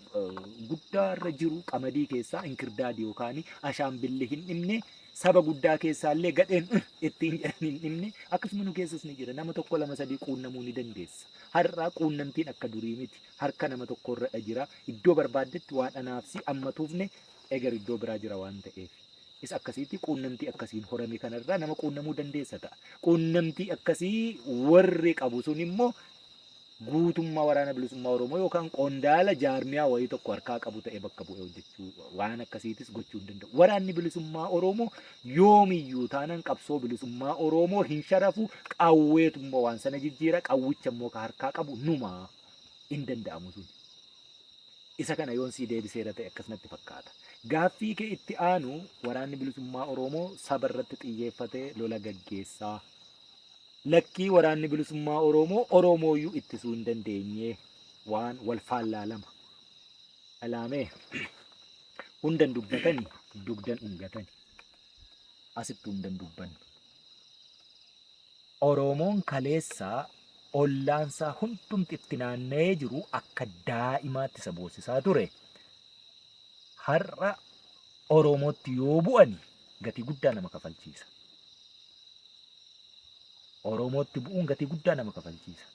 [SPEAKER 2] guddaa irra jiru qamadii keessaa inkirdaadi yookaan ashaanbilli hin dhimne saba guddaa keessaallee gadheen ittiin jedhan hin dhimne akkasuma nu keessas ni jira. Nama tokko lama sadii quunnamuu ni dandeessa. Har'a quunnamtiin akka durii miti. Harka nama tokko irra jira. Iddoo barbaaddetti waan anaafsi amma tuufne eger iddoo biraa jira waan ta'eef. Isa akkasiitti quunnamtii akkasiin horame kanarraa nama quunnamuu dandeessa ta'a. Quunnamtii akkasii warri qabu sun immoo guutummaa waraana bilisummaa Oromoo yookaan qondaala jaarmiyaa wayii tokko harkaa qabu ta'ee bakka bu'ee hojjechuu waan akkasiitis gochuu hin danda'u. Waraanni bilisummaa Oromoo yoomiyyuu taanaan qabsoo bilisummaa Oromoo hin sharafu, qawweetu immoo waan sana jijjiira, qawwicha immoo ka harkaa qabu numaa hin danda'amu sun. Isa kana yoon sii deebiseera ta'e akkas natti fakkaata. Gaaffii kee itti aanu waraanni bilisummaa Oromoo saba irratti xiyyeeffatee lola gaggeessaa. Lakkii waraanni bilisummaa Oromoo Oromooyyuu ittisuu hin dandeenye waan wal faallaa lama. Dhalaamee hundan dubbatani dugdan ungatani. Asitti hundan dubbannu. Oromoon kaleessaa ollaansaa hundumti itti naanna'ee jiru akka daa'imaatti isa boosisaa ture. Har'a Oromootti yoo bu'ani gatii guddaa nama kafalchiisa. Oromootti bu'uun gatii guddaa nama kafalchiisa.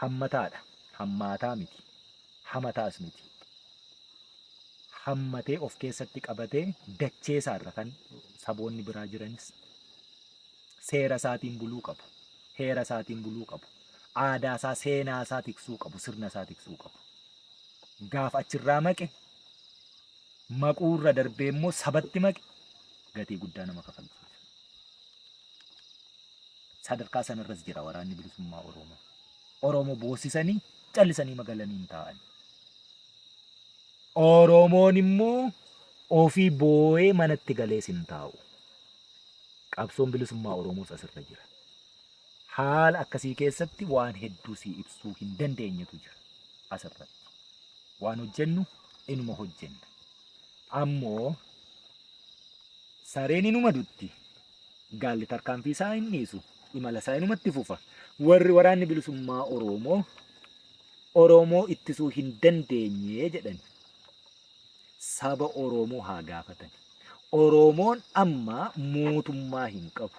[SPEAKER 2] Hammataadha. Hammaataa miti. Hamataas miti. Hammatee of keessatti qabatee dachee isaarra kan saboonni biraa jiranis seera isaatiin buluu qabu. Heera isaatiin buluu qabu. Aadaa isaa, seenaa isaa tiksuu qabu. Sirna isaa tiksuu qabu. Gaafa achirraa maqe maquurra darbee immoo sabatti maqe gatii guddaa nama kafalchiisa. Sadarkaa sanarras jira waraanni bilisummaa Oromoo. Oromoo boosisanii callisanii magalanii hin taa'an. Oromoon immoo ofii boo'ee manatti galees hin taa'u. Qabsoon bilisummaa Oromoos asirra jira. Haala akkasii keessatti waan hedduu sii ibsuu hin dandeenyetu jira asirratti. Waan hojjennu inuma hojjenna. Ammoo sareen inuma dutti. Gaalli tarkaanfii isaa hin dhiisu. Imala isaa inumatti fufa. Warri waraanni bilisummaa Oromoo Oromoo ittisuu hin dandeenye jedhan saba Oromoo haa gaafatan. Oromoon amma mootummaa hin qabu.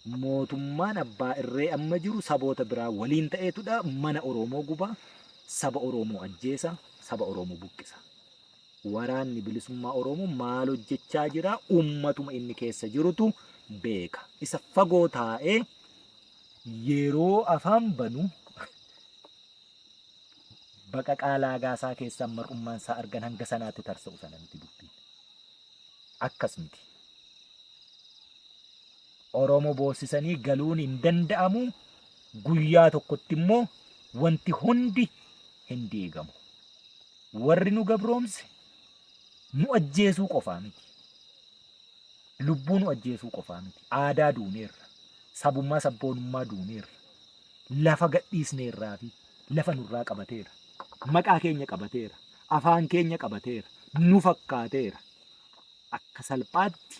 [SPEAKER 2] Mootummaan abbaa irree amma jiru saboota biraa waliin ta'eetudha mana Oromoo gubaa, saba Oromoo ajjeesa, saba Oromoo buqqisa. Waraanni bilisummaa Oromoo maal hojjechaa jira? Uummatuma inni keessa jirutu beeka. Isa fagoo taa'ee yeroo afaan banu baqaqaa laagaasaa keessaan mar'ummaan isaa argan hanga sanaatti tarsa'u sana miti dubbiin. Akkas miti. Oromoo boossisanii galuun hin danda'amu. Guyyaa tokkotti immoo wanti hundi hin diigamu. Warri nu gabroomse nu ajjeesuu qofaa miti. Lubbuu nu ajjeesuu qofaa miti. Aadaa duuneerra. Sabummaa sabboonummaa duuneerra. Lafa gadhiisneerraa fi lafa nurraa qabateera. Maqaa keenya qabateera. Afaan keenya qabateera. Nu fakkaateera. Akka salphaatti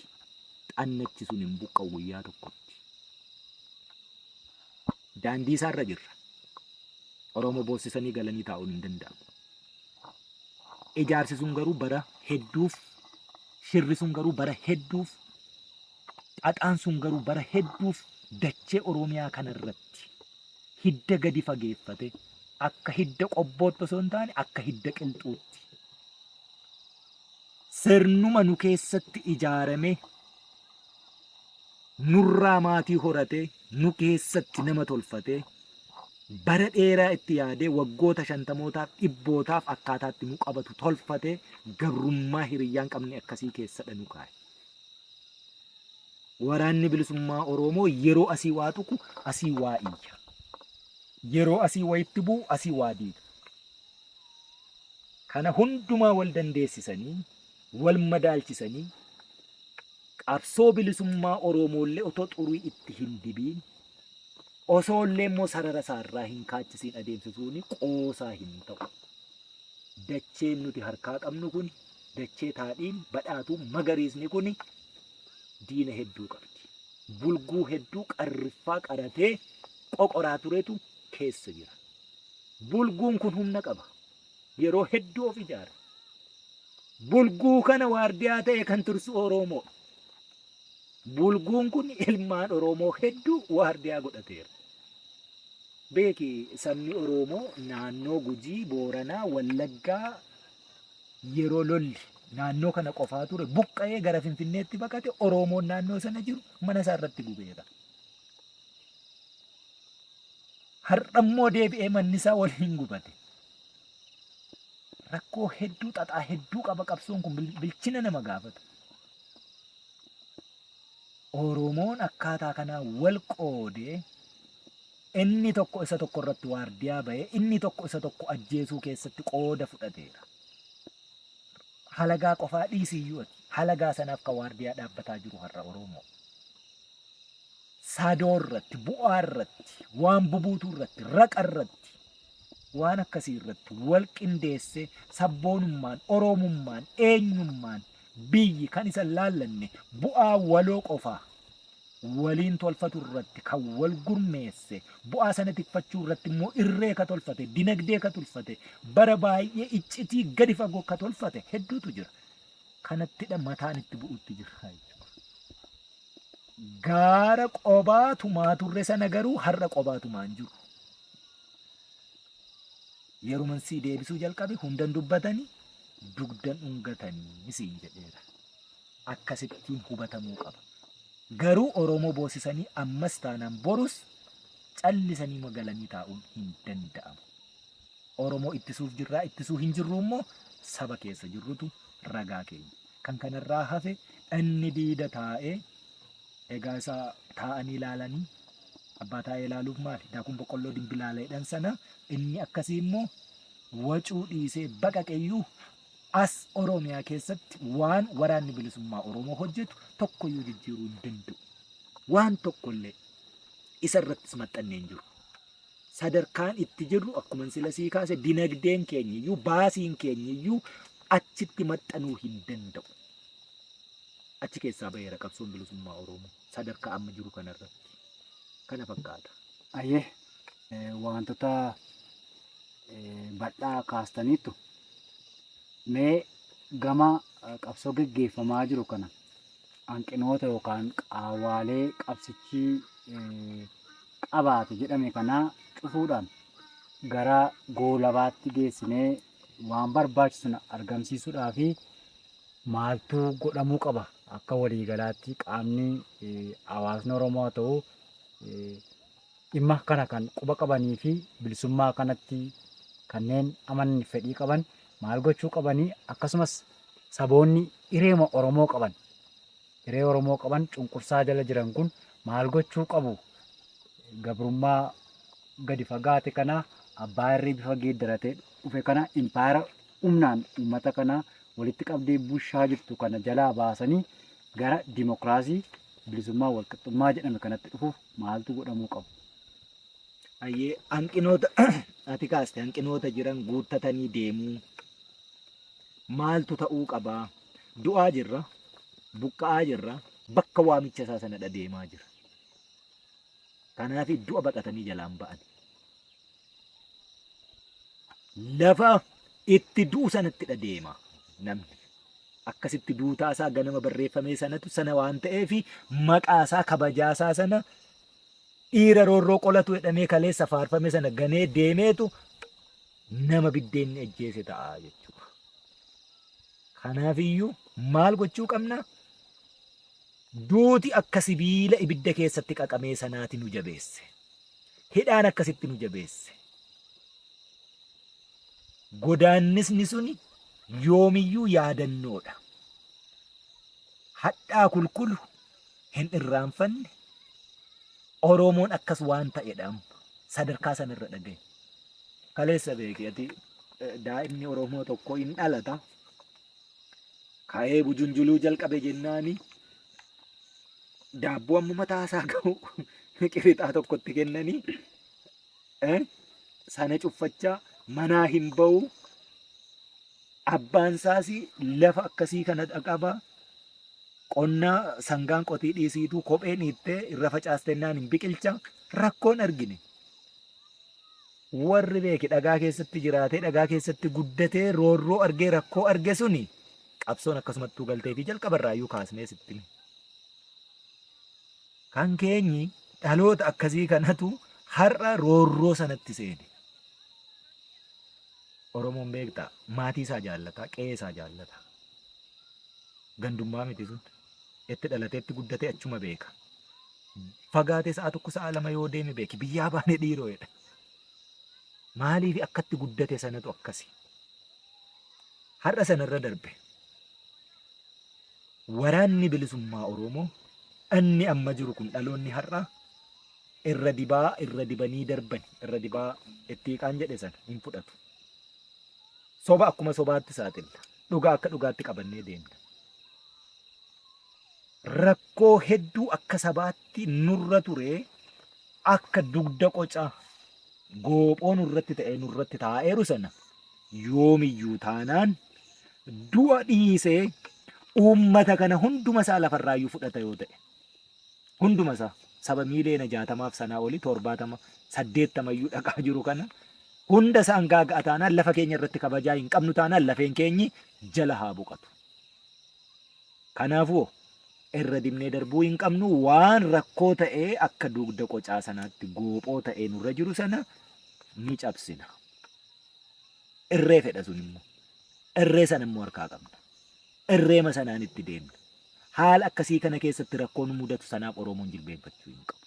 [SPEAKER 2] xannachi sun hin buqqa'u guyyaa tokkotti. Daandii isaarra jirra. Oromoo boossisanii galanii taa'uun hin danda'amu. Ijaarsi sun garuu bara hedduuf, shirri sun garuu bara hedduuf, xaxaan sun garuu bara hedduuf dachee Oromiyaa kanarratti hidda gadi fageeffate akka hidda qobbootti osoo hin taane akka hidda qilxuutti. Sirnuma nu keessatti ijaarame nurraa maatii horatee nu keessatti nama tolfatee bara dheeraa itti yaadee waggoota shantamootaaf dhibbootaaf akkaataatti nu qabatu tolfatee gabrummaa hiriyyaan qabne akkasii keessadha nu kaa'e. Waraanni bilisummaa Oromoo yeroo asii waa tuqu asii waa iyya. Yeroo asii wayitti bu'u asii waa diiga. Kana hundumaa wal dandeessisanii wal madaalchisanii qabsoo bilisummaa Oromoollee otoo xurii itti hin dibiin osoo illee immoo sarara isaarraa hin kaachisiin adeemsisuun qoosaa hin ta'u. Dacheen nuti harkaa qabnu kun dachee taadhiin badhaatuu magariisni kun diina hedduu qabdi. Bulguu hedduu qarriffaa qaratee qoqoraa turetu keessa jira. Bulguun kun humna qaba. Yeroo hedduu of ijaara. Bulguu kana waardiyaa ta'e kan tursu Oromoo. Bulguun kun ilmaan Oromoo hedduu waardiyaa godhateera. Beeki sabni Oromoo naannoo Gujii, Booranaa, Wallaggaa yeroo lolli naannoo kana qofaa ture buqqa'ee gara Finfinneetti baqate Oromoon naannoo sana jiru mana isaa irratti gubeera. Har'ammoo deebi'ee manni isaa waliin gubate. Rakkoo hedduu xaxaa hedduu qaba qabsoon kun bilchina nama gaafata. Oromoon akkaataa kanaa wal qoodee inni tokko isa tokko irratti waardiyaa bahee inni tokko isa tokko ajjeesuu keessatti qooda fudhateera. Halagaa qofaa dhiisiyyuu ati. Halagaa sanaaf kan waardiyaa dhaabbataa jiru har'a Oromoo. Sadoo irratti, bu'aa irratti, waan bubuutuu irratti, raqa irratti, waan akkasii irratti wal qindeessee sabboonummaan, Oromummaan, eenyummaan biyyi kan isa laallanne bu'aa waloo qofaa waliin tolfatu irratti kan wal gurmeesse bu'aa sana tikfachuu irratti immoo irree ka tolfate dinagdee ka tolfate bara baay'ee iccitii gadi fagoo ka tolfate hedduutu jira. Kanattidha mataan itti bu'utti jira jechuudha. Gaara qobaa tumaa turre sana garuu har'a qobaa tumaa hin jiru. Yeruman sii deebisuu jalqabe hundan dubbatanii dugdan dhungatanii siin jedheera. Akkasittiin hubatamuu qaba. Garuu Oromoo boosisanii ammas taanaan borus callisanii magalanii taa'uun hin danda'amu. Oromoo ittisuuf jirraa ittisuu hin jirru immoo saba keessa jirrutu ragaa keenya. Kan kanarraa hafe inni diida taa'ee egaa isa taa'anii ilaalanii abbaa taa'ee ilaaluuf maali? Daakuun boqqolloo dimbilaaleedhaan sana inni akkasii immoo wacuu dhiisee baqaqeyyuu as Oromiyaa keessatti waan waraanni bilisummaa Oromoo hojjetu tokkoyyuu jijjiiruu hin danda'u. Waan tokkollee isa irrattis maxxannee hin jiru. Sadarkaan itti jirru akkuma sila sii kaase dinagdeen keenyiyyuu baasiin keenyiyyuu achitti maxxanuu hin danda'u. Achi keessaa baheera qabsoon bilisummaa Oromoo sadarkaa amma jiru kanarratti. Kana fakkaata.
[SPEAKER 3] Ayyee wantoota bal'aa kaastaniittu mee gama qabsoo geggeeffamaa jiru kana Hanqinoota yookaan qaawwaalee qabsichi qabaate jedhame kana cufuudhaan gara goolabaatti geessinee waan barbaachisu argamsiisuudhaa fi maaltu godhamuu qaba akka waliigalaatti qaamni hawaasni Oromoo haa ta'u dhimma kana kan quba qabanii fi bilisummaa kanatti kanneen amanni fedhii qaban maal gochuu qabanii, akkasumas saboonni hireema Oromoo qaban, hiree Oromoo qaban cunqursaa jala jiran kun maal gochuu qabu, gabrummaa gadi fagaate kana, abbaa irree bifa geeddaratee dhufe kana, impaayera humnaan uummata kana walitti qabdee bushaa jirtu kana jalaa baasanii gara dimokiraasii, bilisummaa, walqixxummaa jedhame kanatti dhufuuf maaltu godhamuu qabu?
[SPEAKER 2] Ayyee, hanqinoota ati kaaste, hanqinoota jiran guuttatanii deemuu maaltu ta'uu qabaa? Du'aa jirra, buqqa'aa jirra, bakka waamicha isaa sana deemaa jira. Kanaaf du'a baqatanii jalaan ba'an. Lafa itti du'u sanatti deema namni. Akkasitti duutaa isaa ganama barreeffamee sanatu sana waan ta'eef, maqaa isaa, kabajaa isaa sana, dhiira roorroo qolatu jedhamee kaleessa faarfame sana ganee deemeetu nama biddeenni ajjeese ta'a jechuudha. Kanaafiyyuu maal gochuu qabna? Duuti akka sibiila ibidda keessatti qaqamee sanaati nu jabeesse. Hidhaan akkasitti nu jabeesse. Godaannisni suni yoomiyyuu yaadannoodha. Hadhaa kulkulu hin irraanfanne. Oromoon akkas waan ta'edha amma. Sadarkaa sanarra dhagaye. Kaleessa beeki ati, daa'imni Oromoo tokko hin dhalata. Ka'ee bujunjuluu jalqabe jennaani daabboo amma mataa isaa ga'u qirixaa tokkotti kennanii sana cuffachaa manaa hin ba'u. Abbaan isaas lafa akkasii kana qaba. Qonna sangaan qotii dhiisiituu kopheen hiittee irra facaastennaan hin biqilcha. Rakkoon argine. Warri beeki dhagaa keessatti jiraatee, dhagaa keessatti guddatee, roorroo argee, rakkoo arge suni qabsoon akkasumattuu galtee fi jalqabarraayyuu kaasnee sitti. Kan keenyi dhaloota akkasii kanatu har'a roorroo sanatti seene. Oromoon beektaa, maatii isaa jaallata, qe'ee isaa jaallata. Gandummaa miti sun. Itti dhalatee itti guddatee achuma beeka. Fagaatee sa'a 1, sa'a 2 yoo deeme beeki biyyaa baane dhiiroo jedha. Maaliif akkatti guddate sanatu akkasi. Har'a sanarra darbe. Waraanni bilisummaa Oromoo inni amma jiru kun, dhaloonni har'a irra dibaa, irra dibanii darban, irra dibaa itti qaan jedhe sana hin fudhatu. Soba akkuma sobaatti saaxilla. Dhugaa akka dhugaatti qabannee deemna. Rakkoo hedduu akka sabaatti nurra ture, akka dugda qocaa goophoo nurratti ta'ee nurratti taa'eeru sana yoomiyyuu taanaan du'a dhiisee uummata kana hunduma isaa lafarraayyuu fudhata yoo ta'e, hunduma isaa, saba miiliyoona 60f sanaa olii, 70, 80yyuu dhaqaa jiru kana hunda isaan gaaga'a taanaan, lafa keenya irratti kabajaa hin qabnu taanaan, lafeen keenyi jala haa buqatu. Kanaafuu irra dibnee darbuu hin qabnu. Waan rakkoo ta'ee akka dugda qocaa sanaatti goophoo ta'ee nurra jiru sana ni cabsina. Irree fedha sun immoo. Irree sana immoo harkaa qabna. Irreema sanaan itti deemna. Haala akkasii kana keessatti rakkoo nu mudatu sanaaf Oromoon jilbeenfachuu hin qabu.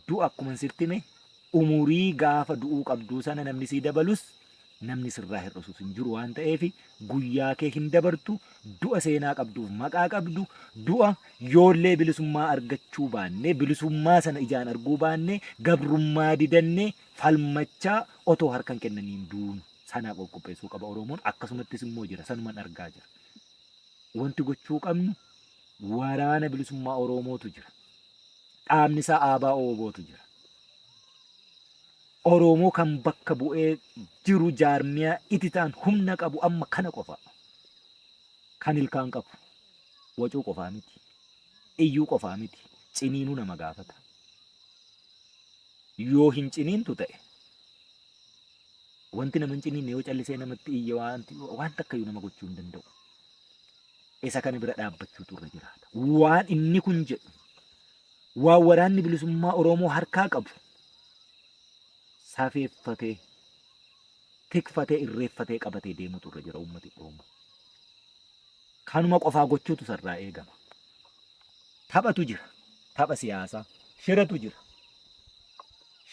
[SPEAKER 2] Du'a akkuma sitti hime, umurii gaafa du'uu qabduu sana namni sii dabalus namni sirraa hir'isus hin jiru waan ta'eef, guyyaa kee hin dabartu. Du'a seenaa qabduuf maqaa qabdu, du'a yoollee bilisummaa argachuu baanne, bilisummaa sana ijaan arguu baanne, gabrummaa didanne falmachaa otoo harkan kennaniin duunu sanaaf of qopheessuu qaba Oromoon. Akkasumattis immoo jira, sanuman argaa jira. Wanti gochuu qabnu, waraana bilisummaa Oromootu jira. Dhaabni isaa ABO WBOtu jira. Oromoo kan bakka bu'ee jiru jaarmiyaa ititaan humna qabu amma kana qofa. Kan ilkaan qabu. Wacuu qofaa miti. Iyyuu qofaa miti. Ciniinuu nama gaafata. Yoo hin ciniintu ta'e, wanti nama hin ciniinne yoo callisee namatti iyye, wanti waan takkayyuu nama gochuu hin danda'u. Isa kana bira dhaabbachuutu irra jiraata. Waan inni kun jedhu, waan waraanni bilisummaa Oromoo harkaa qabu safeeffatee, tikfatee, irreeffatee qabatee deemutu irra jira uummati Oromoo. Kanuma qofaa gochuutu sarraa eegama. Taphatu jira. Tapha siyaasaa. Shiratu jira.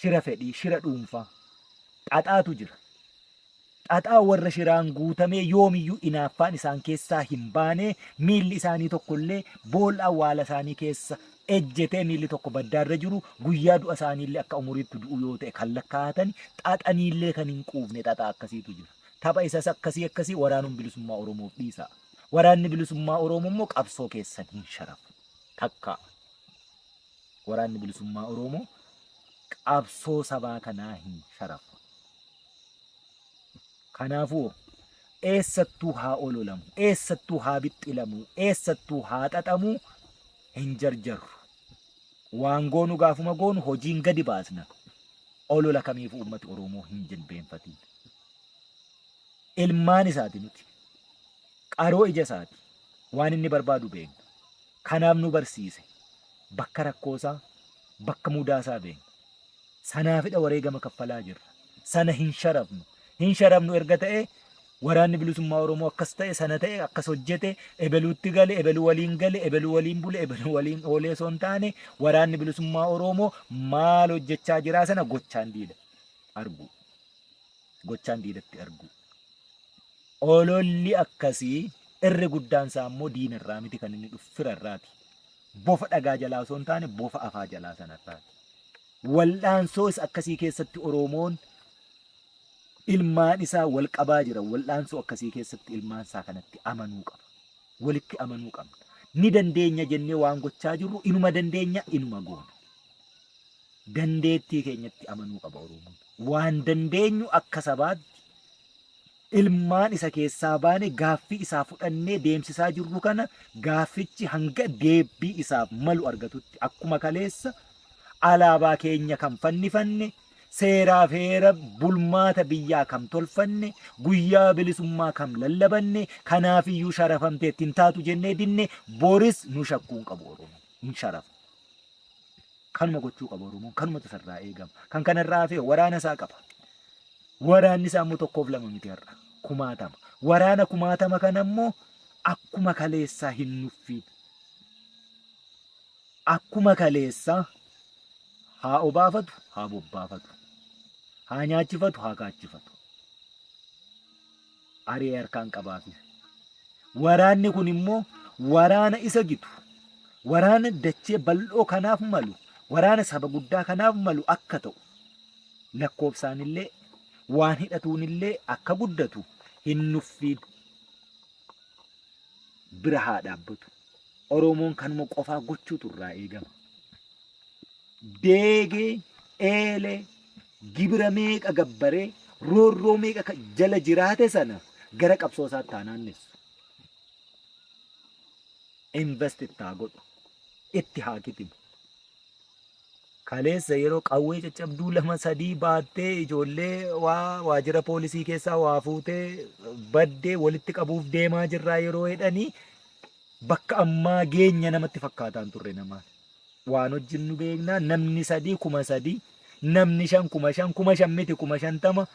[SPEAKER 2] Shira fedhii, shira dhuunfaa. Xaxaatu jira. Xaxaa warra shiraan guutamee yoomiyyuu inaaffaan isaan keessaa hin baane, miilli isaanii tokkollee boolla awwaala isaanii keessa ejjetee miilli tokko baddaarra jiru, guyyaa du'a isaaniillee akka umuriitti du'u yoo ta'e kan lakkaa'atan, xaxaniillee kan hin quufne xaxaa akkasiitu jira. Tapha isas akkasii akkasii waraanuun bilisummaa Oromoof dhiisaa. Waraanni bilisummaa Oromoo immoo qabsoo keessan hin sharafu. Takkaa. Waraanni bilisummaa Oromoo qabsoo sabaa kanaa hin sharafu. Kanaafuu eessattuu haa ololamu, eessattuu haa bixxilamu, eessattuu haa xaxamu, hin jarjarru. Waan goonu gaafuma goonu hojiin gadi baasna. Olola kamiifuu uummati Oromoo hin jilbeenfatiin. Ilmaan isaati nuti. Qaroo ija isaati. Waan inni barbaadu beekna. Kanaaf nu barsiise. Bakka rakkoosaa, bakka mudaasaa beekna. Sanaafidha wareegama kaffalaa jirra. Sana hin sharafnu. Hin sharafnu erga ta'e, waraanni bilisummaa Oromoo akkas ta'e, sana ta'e, akkas hojjete, ebeluutti gale, ebeluu waliin gale, ebeluu waliin bule, ebeluu waliin oolee osoo hin taane, waraanni bilisummaa Oromoo maal hojjechaa jiraa sana gochaan diida argu. Gochaan diidatti argu. Ololli akkasii irri guddaan isaa immoo diinarraa miti, kan inni dhufu firarraati. Bofa dhagaa jalaa osoo hin taane bofa afaa jalaa sanarraati. Wal'aansoos akkasii keessatti Oromoon ilmaan isaa wal qabaa jira. Wal'aansoo akkasii keessatti ilmaan isaa kanatti amanuu qaba. Walitti amanuu qabna. Ni dandeenya jennee waan gochaa jirru inuma dandeenya, inuma goona. Dandeettii keenyatti amanuu qaba Oromoon. Waan dandeenyu akka sabaatti ilmaan isa keessaa baane gaaffii isaa fudhannee deemsisaa jirru kana, gaaffichi hanga deebbii isaaf malu argatutti, akkuma kaleessa alaabaa keenya kan fannifanne, seeraaf heera bulmaata biyyaa kam tolfanne, guyyaa bilisummaa kam lallabanne, kanaafiyyuu sharafamtee ittiin taatu jennee dinne, boris nu shakkuun qabu Oromoon hin sharafu. Kanuma gochuu qaba Oromoon, kanumatu isarraa eegama. Kan kanarraa hafe waraana isaa qaba. Waraanni isaa immoo tokkoof lama miti, har'a kumaatama. Waraana kumaatama kana immoo akkuma kaleessaa hin nuffiin. Akkuma kaleessaa haa obaafatu, haa bobbaafatu. Haa nyaachifatu, haa kaachifatu. Ari'ee harkaan qabaafi. Waraanni kun immoo waraana isa gitu, waraana dachee bal'oo kanaaf malu, waraana saba guddaa kanaaf malu akka ta'u, lakkoofsaanillee waan hidhatuunillee akka guddatu hin nuffiin, bira haa dhaabbatu. Oromoon kanuma qofaa gochuutu irraa eegama. Deegee, eelee, gibira meeqa gabbaree, roorroo meeqa jala jiraate sana gara qabsoo isaatti haa naannessu. Invest itti haa godhu. Itti haa kitimu. Kaleessa yeroo qawwee caccabduu lama sadii baattee ijoollee waa waajjira poolisii keessaa waa fuutee baddee walitti qabuuf deemaa jirraa yeroo jedhanii, bakka ammaa geenya namatti fakkaataan turre namaan. Waan hojjennu beeknaa, namni sadii 3,000, namni shan 5,000, 5,000 miti 50,000,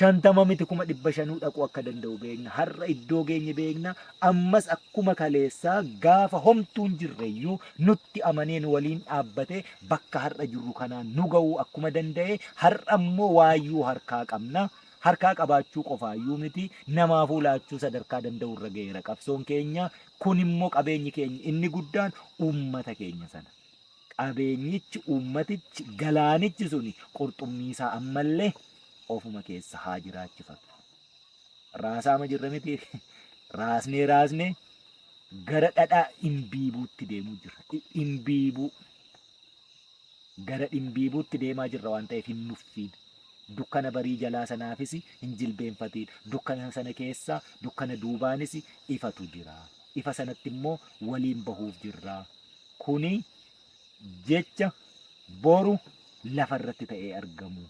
[SPEAKER 2] 50 miti 500,000 dhaquu akka danda'u beekna. Har'a iddoo geenye beekna. Ammas akkuma kaleessaa gaafa homtuun jirreyyuu nutti amanee nu waliin dhaabbate bakka har'a jirru kanaan nu ga'uu akkuma danda'e, har'a immoo waayyuu harkaa qabna. Harkaa qabaachuu qofaayyuu miti, namaafuu laachuu sadarkaa danda'u irra ga'eera qabsoon keenya. Kun immoo qabeenyi keenya inni guddaan uummata keenya sana. Qabeenyichi, uummatichi, galaanichi suni qurxummii isaa ammallee ofuma keessa haa jiraachifatu. Raasaama jirra miti, raasnee raasnee gara dhadhaa dhimbiibuutti deemuu jirra. Dhimbiibuu. Gara dhimbiibuutti deemaa jirra waan ta'eef hin nuffiin. Dukkana barii jalaa sanaafis hin jilbeenfatiin. Dukkana sana keessa, dukkana duubaanis ifatu jira. Ifa sanatti immoo waliin bahuuf jirra. Kuni jecha boru lafarratti ta'ee argamu.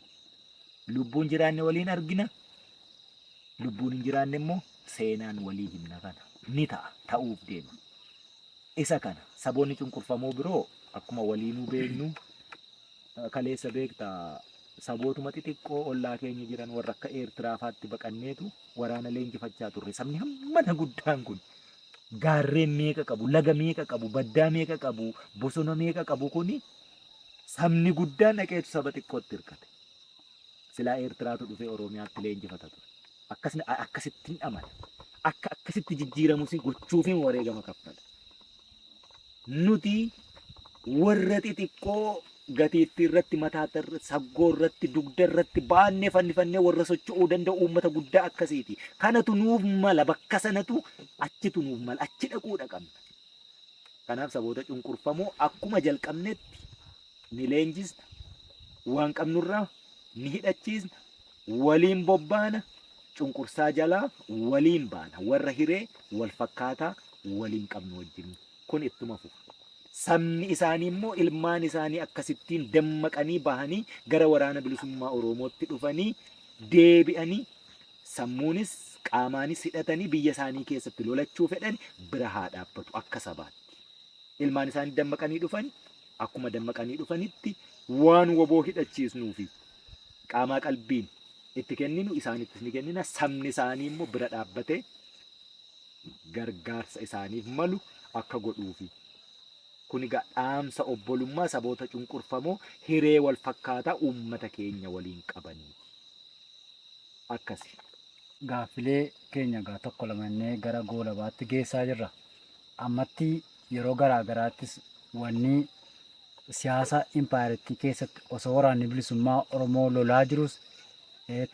[SPEAKER 2] Lubbuun jiraanne waliin argina. Lubbuun hin jiraanne immoo seenaan walii himna kana. Ni ta'a, ta'uuf deema. Isa kana saboonni cunqurfamoo biroo akkuma waliinuu beeknu kaleessa beektaa sabootuma xixiqqoo ollaa keenya jiran warra akka Eertiraa faatti baqanneetu waraana leenjifachaa turre. Sabni hammana guddaan kun gaarreen meeqa qabu, laga meeqa qabu, baddaa meeqa qabu, bosona meeqa qabu kuni sabni guddaan dhaqeetu saba xiqqootti hirkate. Silaa Eertiraatu dhufee Oromiyaatti leenjifata ture. Akkasni akkasittiin amana. Akka akkasitti jijjiiramus gochuufin wareegama kaffala. Nuti warra xixiqqoo gatiittii irratti, mataa irratti, saggoo irratti, dugda irratti baannee fannifannee warra socho'uu danda'u uummata guddaa akkasiiti. Kanatu nuuf mala, bakka sanatu achitu nuuf mala, achi dhaquudha qabna. Kanaaf saboota cunqurfamoo akkuma jalqabnetti ni leenjisna, waan qabnurraa ni hidhachiisna, waliin bobbaana, cunqursaa jalaa waliin baana, warra hiree wal fakkaataa waliin qabnu wajjin. Kun ittuma fufa. Sabni isaanii immoo ilmaan isaanii akkasittiin dammaqanii bahanii gara waraana bilisummaa Oromootti dhufanii deebi'anii sammuunis qaamaanis hidhatanii biyya isaanii keessatti lolachuu fedhan bira haa dhaabbatu akka sabaatti. Ilmaan isaanii dammaqanii dhufan akkuma dammaqanii dhufanitti waan woboo hidhachiisnuu fi qaamaa qalbiin itti kenninu isaanittis ni kennina. Sabni isaanii immoo bira dhaabbatee gargaarsa isaaniif malu akka godhuufi. Kun egaa dhaamsa obbolummaa saboota cunqurfamoo hiree wal fakkaataa uummata keenya waliin qabaniiti. Akkasi.
[SPEAKER 3] Gaaffilee keenya egaa tokko lamannee gara goolabaatti geessaa jirra. Ammatti yeroo garaa garaattis wanni siyaasa impaayerittii keessatti osoo waraanni bilisummaa Oromoo lolaa jirus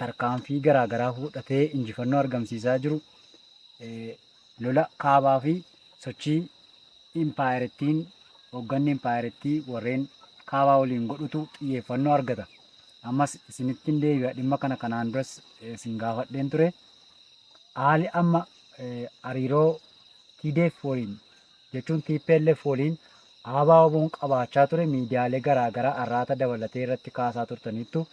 [SPEAKER 3] tarkaanfii garaa garaa fudhatee injifannoo argamsiisaa jiru lola kaabaa fi sochii impaayerittiin hoogganni impaayerittii warreen kaabaa waliin godhutu xiyyeeffannoo argata. Ammas isinittiin deebi'a, dhimma kana kanaan duras isin gaafadheen ture. Haalli amma hariiroo TDF waliin jechuun TPLF waliin ABO'n qabaachaa ture miidiyaalee garaa garaa arraata dabalatee irratti kaasaa turtaniittu.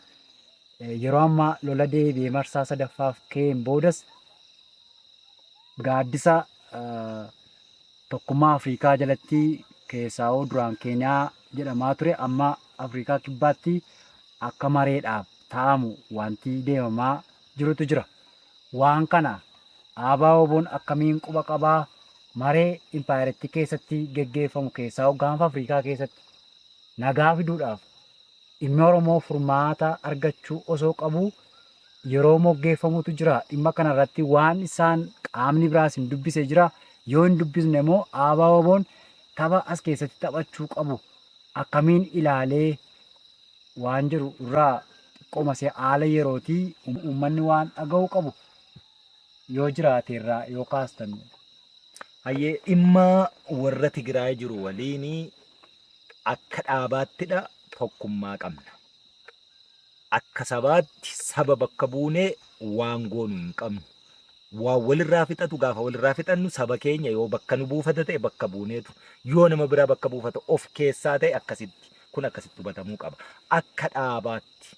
[SPEAKER 3] Yeroo ammaa lola deebi'ee marsaa sadaffaaf ka'een boodas gaaddisa tokkummaa Afrikaa jalatti keessaa duraan Keeniyaa jedhamaa ture amma Afrikaa kibbaatti akka mareedhaaf taa'amu wanti deemamaa jirutu jira. Waan kana ABO'n akkamiin quba qabaa maree impaayerittii keessatti geggeeffamu keessaa gaanfa Afrikaa keessatti nagaa fiduudhaaf dhimmi Oromoo furmaata argachuu osoo qabu yeroo moggeeffamutu jira. Dhimma kanarratti waan isaan qaamni biraas hin dubbise jira. Yoo hin dubbisne immoo ABO'n tapha as keessatti taphachuu qabu akkamiin ilaalee waan jiru irraa xiqqooma haala yerootii uummanni waan dhaga'uu qabu yoo jiraate irraa yoo kaastan.
[SPEAKER 2] Hayyee, dhimma warra Tigraay jiru waliin akka dhaabaattidha tokkummaa qabna. Akka sabaatti saba bakka buunee waan goonu hin qabnu. Waan walirraa fixatu gaafa walirraa fixannu saba keenya yoo bakka nu buufata ta'e bakka buuneetu, yoo nama biraa bakka buufata of keessaa ta'e akkasitti, kun akkasitti hubatamuu qaba. Akka dhaabaatti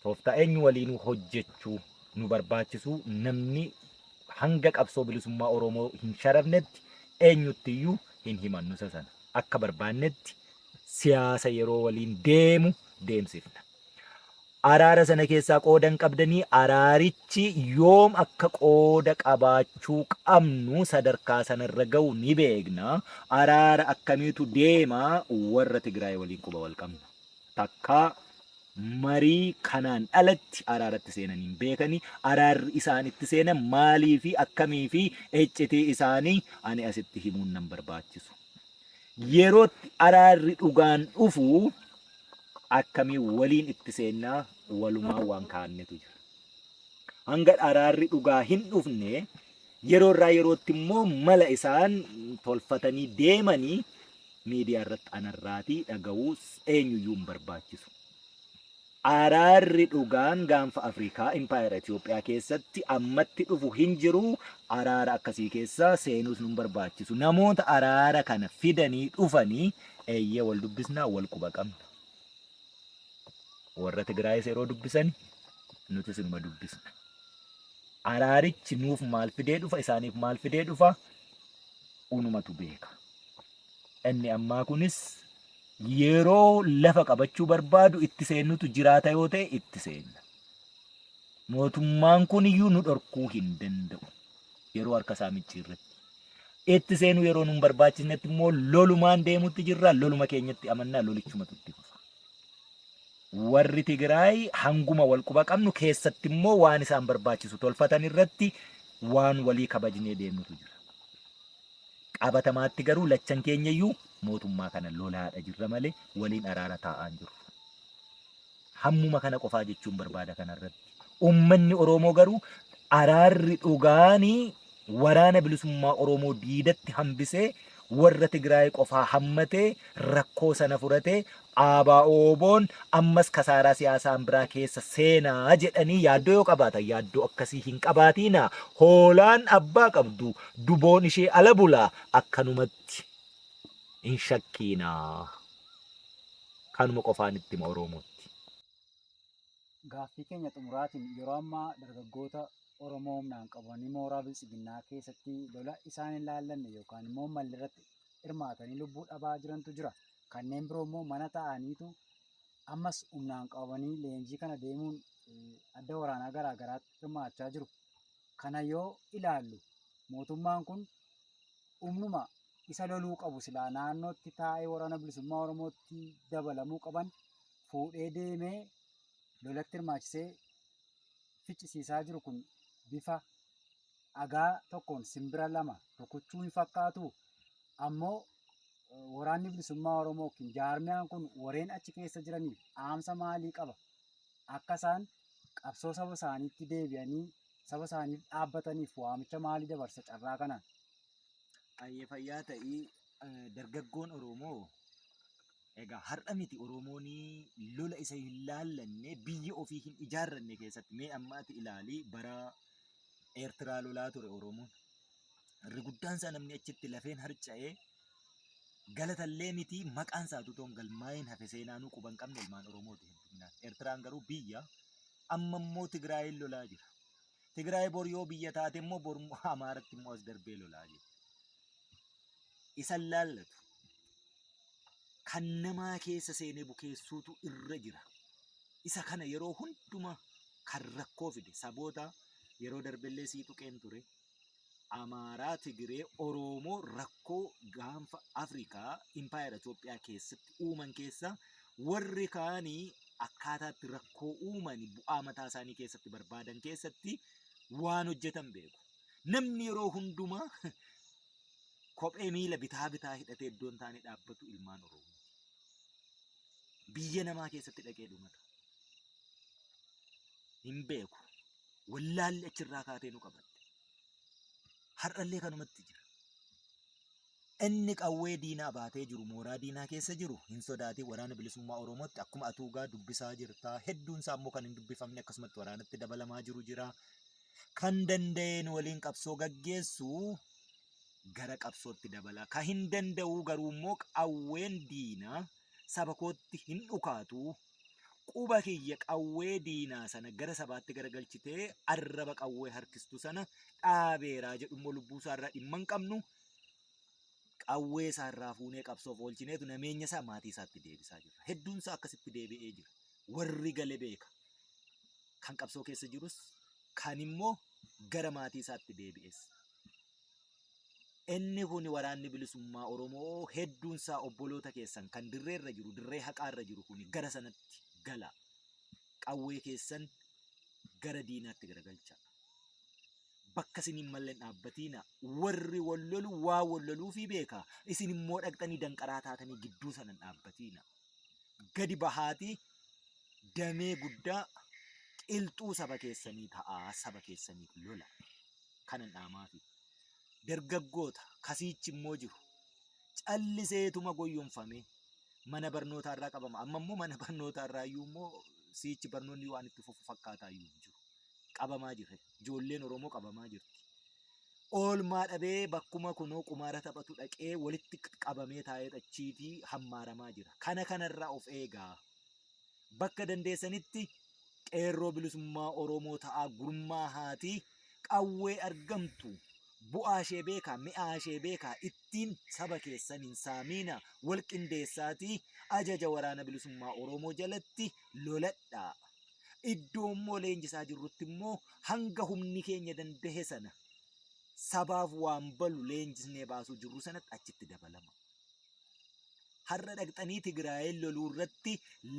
[SPEAKER 2] tooftaa eenyu waliinuu hojjechuu nu barbaachisu, namni hanga qabsoo bilisummaa Oromoo hin sharafnetti eenyuttiyyuu hin himannu isa sana. Akka barbaannetti siyaasa yeroo waliin deemu deemsifna. Araara sana keessaa qooda hin qabdanii, araarichi yoom akka qooda qabaachuu qabnu sadarkaa sanarra ga'u ni beekna. Araara akkamiitu deema warra Tigraay waliin quba wal qabna. Takkaa marii kanaan alatti araaratti seenanii hin beekanii, araarri isaan itti seenan maalii fi akkamii fi iccitii isaanii ani asitti himuun nan barbaachisu. Yerootti araarri dhugaan dhufu akkamii waliin itti seennaa walumaa waan kaa'annetu jira. Hanga araarri dhugaa hin dhufne yeroo irraa yerootti immoo mala isaan tolfatanii deemanii miidiyaa irratti anarraatii dhaga'uu eenyuyyuu hin barbaachisu. Araarri dhugaan gaanfa Afrikaa impaayera Itoophiyaa keessatti ammatti dhufu hin jiru. Araara akkasii keessa seenuus nu barbaachisu. Namoota araara kana fidanii dhufanii eeyyee wal dubbisnaa, wal quba qabna. Warra Tigraayis yeroo dubbisan nutis inuma dubbisna. Araarichi nuuf maal fidee dhufa, isaaniif maal fidee dhufa, unumatu beeka. Inni ammaa kunis yeroo lafa qabachuu barbaadu itti seennutu jiraata yoo ta'e itti seenna. Mootummaan kun iyyuu nu dhorkuu hin danda'u. Yeroo harka isaa micciirratti. Itti seenuu yeroo nun barbaachisnetti immoo lolumaan deemutti jirra. Loluma keenyatti amannaa lolichumatu itti fufa. Warri Tigraay hanguma wal quba qabnu keessatti immoo waan isaan barbaachisu tolfatan irratti waan walii kabajnee deemnutu jira. Qabatamaatti garuu lachan keenya iyyuu mootummaa kana lolaadha jirra malee waliin araara taa'aa hin jirru. Hammuma kana qofaa jechuun barbaada kanarratti. Uummanni Oromoo garuu araarri dhugaanii waraana bilisummaa Oromoo diidatti hambisee warra Tigraay qofaa hammatee rakkoo sana furatee ABO'n ammas kasaaraa siyaasaan biraa keessa seenaa jedhanii yaaddoo yoo qabaatan yaaddoo akkasii hin qabaatiina. Hoolaan abbaa qabdu duboon ishee ala bulaa akkanumatti hin shakkiinaa. Kanuma qofaan itti hima Oromootti.
[SPEAKER 3] Gaaffii keenya xumuraatiin yeroo ammaa dargaggoota Oromoo humnaan qabamanii mooraa biltsiginnaa keessatti lola isaan hin laallanne yookaan immoo malli irratti hirmaatanii lubbuu dhabaa jirantu jira. Kanneen biroo immoo mana taa'aniitu ammas humnaan qabamanii leenjii kana deemuun adda waraanaa garaa garaatti hirmaachaa jiru. Kana yoo ilaallu mootummaan kun humnuma isa loluu qabu silaa naannootti taa'ee waraana bilisummaa Oromootti dabalamuu qaban fuudhee deemee lolatti hirmaachisee ficcisiisaa jiru kun bifa dhagaa tokkoon simbira lama rukuchuu hin fakkaatu. Ammoo waraanni bilisummaa Oromoo yookiin jaarmiyaan kun warreen achi keessa jiraniif dhaamsa maalii qaba? Akka isaan qabsoo saba isaaniitti deebi'anii saba isaaniif dhaabbataniif waamicha maalii dabarsa carraa kanaan?
[SPEAKER 2] Ayyee fayyaa ta'ii dargaggoon Oromoo egaa har'a miti Oromoon lola isa hin laallanne biyya ofii hin ijaarranne keessatti mee amma ati ilaali bara Eertiraa lolaa ture Oromoon. Irri guddaan isaa namni achitti lafeen harca'ee galatallee miti maqaan isaa utuu hin galmaa'iin hafe seenaanuu quba hin qabne ilmaan Oromooti hedduminaan. Eertiraan garuu biyya amma immoo Tigraayin lolaa jira. Tigraay bor yoo biyya taate immoo bor Amaaratti immoo as darbee lolaa jira. Isan laallatu. Kan namaa keessa seenee bukeessuutu irra jira. Isa kana yeroo hundumaa kan rakkoo fide saboota yeroo darbellee sii tuqeen ture. Amaaraa, Tigiree, Oromoo rakkoo gaanfa Afrikaa impaayera Itoophiyaa keessatti uuman keessa warri kaanii akkaataatti rakkoo uuman bu'aa mataa isaanii keessatti barbaadan keessatti waan hojjetan beeku. Namni yeroo hundumaa kophee miila bitaa bitaa hidhatee iddoo hin taane dhaabbatu ilmaan Oromoo. Biyya namaa keessatti dhaqee dhumata. Hin beeku. Wallaalli achirraa kaatee nu qabatte. Har'allee kanumatti jira. Inni qawwee diinaa baatee jiru mooraa diinaa keessa jiru hin sodaatin waraana bilisummaa Oromootti akkuma atuugaa dubbisaa jirta. Hedduun isaa immoo kan hin dubbifamne akkasumatti waraanatti dabalamaa jiru jira. Kan danda'een waliin qabsoo gaggeessu gara qabsootti dabala. Kan hin danda'u garuu immoo qawween diinaa saba kootti hin dhukaatu. Quba kiyya qawwee diinaa sana gara sabaatti garagalchitee arraba qawwee harkistu sana dhaabeeraa jedhu immoo lubbuu isaarraa dhimma hin qabnu. Qawwee isaarraa fuunee qabsoof oolchineetu nameenya isaa maatii isaatti deebisaa jirra. Hedduun isaa akkasitti deebi'ee jira. Warri gale beeka. Kan qabsoo keessa jirus kan immoo gara maatii isaatti deebi'es. Inni kun waraanni bilisummaa Oromoo hedduun isaa obboloota keessan kan dirreerra jiru, dirree haqaarra jiru kun gara sanatti gala. Qawwee keessan gara diinaatti garagalchaa. Bakka isin hin malle hin dhaabbatiina. Warri wal lolu waa wal loluufii beeka. Isin immoo dhaqxanii danqaraa taatanii gidduu sana hin dhaabbatiina. Gadi bahaatii damee guddaa qilxuu saba keessanii ta'aa saba keessaniif lola. Kanan dhaamaafi. Dargaggoota kasiichi immoo jiru. Calliseetuma goyyomfamee mana barnootaa irraa qabama. Amma immoo mana barnootaa irraa iyyuu immoo siichi barnoonni waan itti fufu fakkaataa iyyuu hin jiru. Qabamaa jira. Ijoolleen Oromoo qabamaa jirti. Oolmaa dhabee bakkuma kunoo qumaara taphatu dhaqee walitti qabamee taa'ee achiitii hammaaramaa jira. Kana kanarraa of eegaa. Bakka dandeessanitti qeerroo bilisummaa Oromoo ta'aa gurmaa haatii Qawwee argamtu bu'aa ishee beekaa, mi'aa ishee beekaa, ittiin saba keessan hin saamiina, wal qindeessaatii ajaja waraana bilisummaa Oromoo jalatti loladhaa. Iddoo immoo leenjisaa jirrutti immoo hanga humni keenya danda'e sana sabaaf waan balu leenjisnee baasuu jirru sanatti achitti dabalama. Har'a dhaqxanii Tigraayin loluu irratti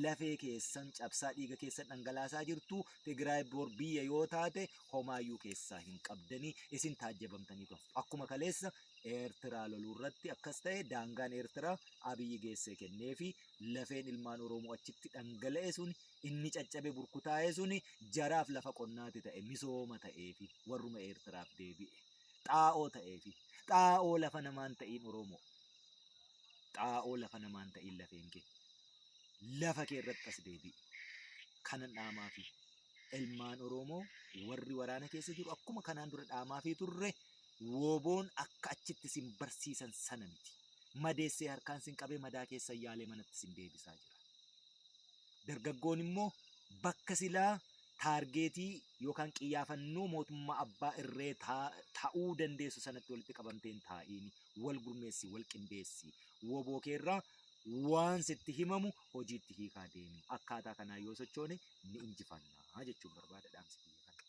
[SPEAKER 2] lafee keessan cabsaa dhiiga keessan dhangalaasaa jirtu. Tigraay bor biyya yoo taate homaayyuu keessaa hin qabdanii isin taajjabamtanii haftu. Akkuma kaleessa Eertiraa loluu irratti akkas ta'e daangaan Eertiraa Abiyyi geessee kennee fi lafeen ilmaan Oromoo achitti dhangala'e sun inni caccabe burkutaa'e sun jaraaf lafa qonnaati ta'e misooma ta'ee fi warruma Eertiraaf deebi'e. Xaa'oo ta'ee fi xaa'oo lafa namaan ta'iin Oromoo. Xaa'oo lafa namaan ta'iin lafeen kee. Lafa kee irratti as deebi'i. Kanan dhaamaa fi ilmaan Oromoo warri waraana keessa jiru akkuma kanaan dura dhaamaa fi turre woboon akka achitti sin barsiisan sana miti. Madeessee harkaan sin qabee madaa keessa yaalee manatti sin deebisaa jira. Dargaggoon immoo bakka silaa taargeetii yookaan qiyyaafannoo mootummaa abbaa irree ta'uu dandeessu sanatti walitti qabamteen taa'iin wal gurmeessi, wal qindeessi. Woboo keerraa waan sitti himamu hojiitti hiikaa deemi. Akkaataa kanaa yoo sochoone ni injifannaa jechuun barbaada dhaamsi kiyya kana.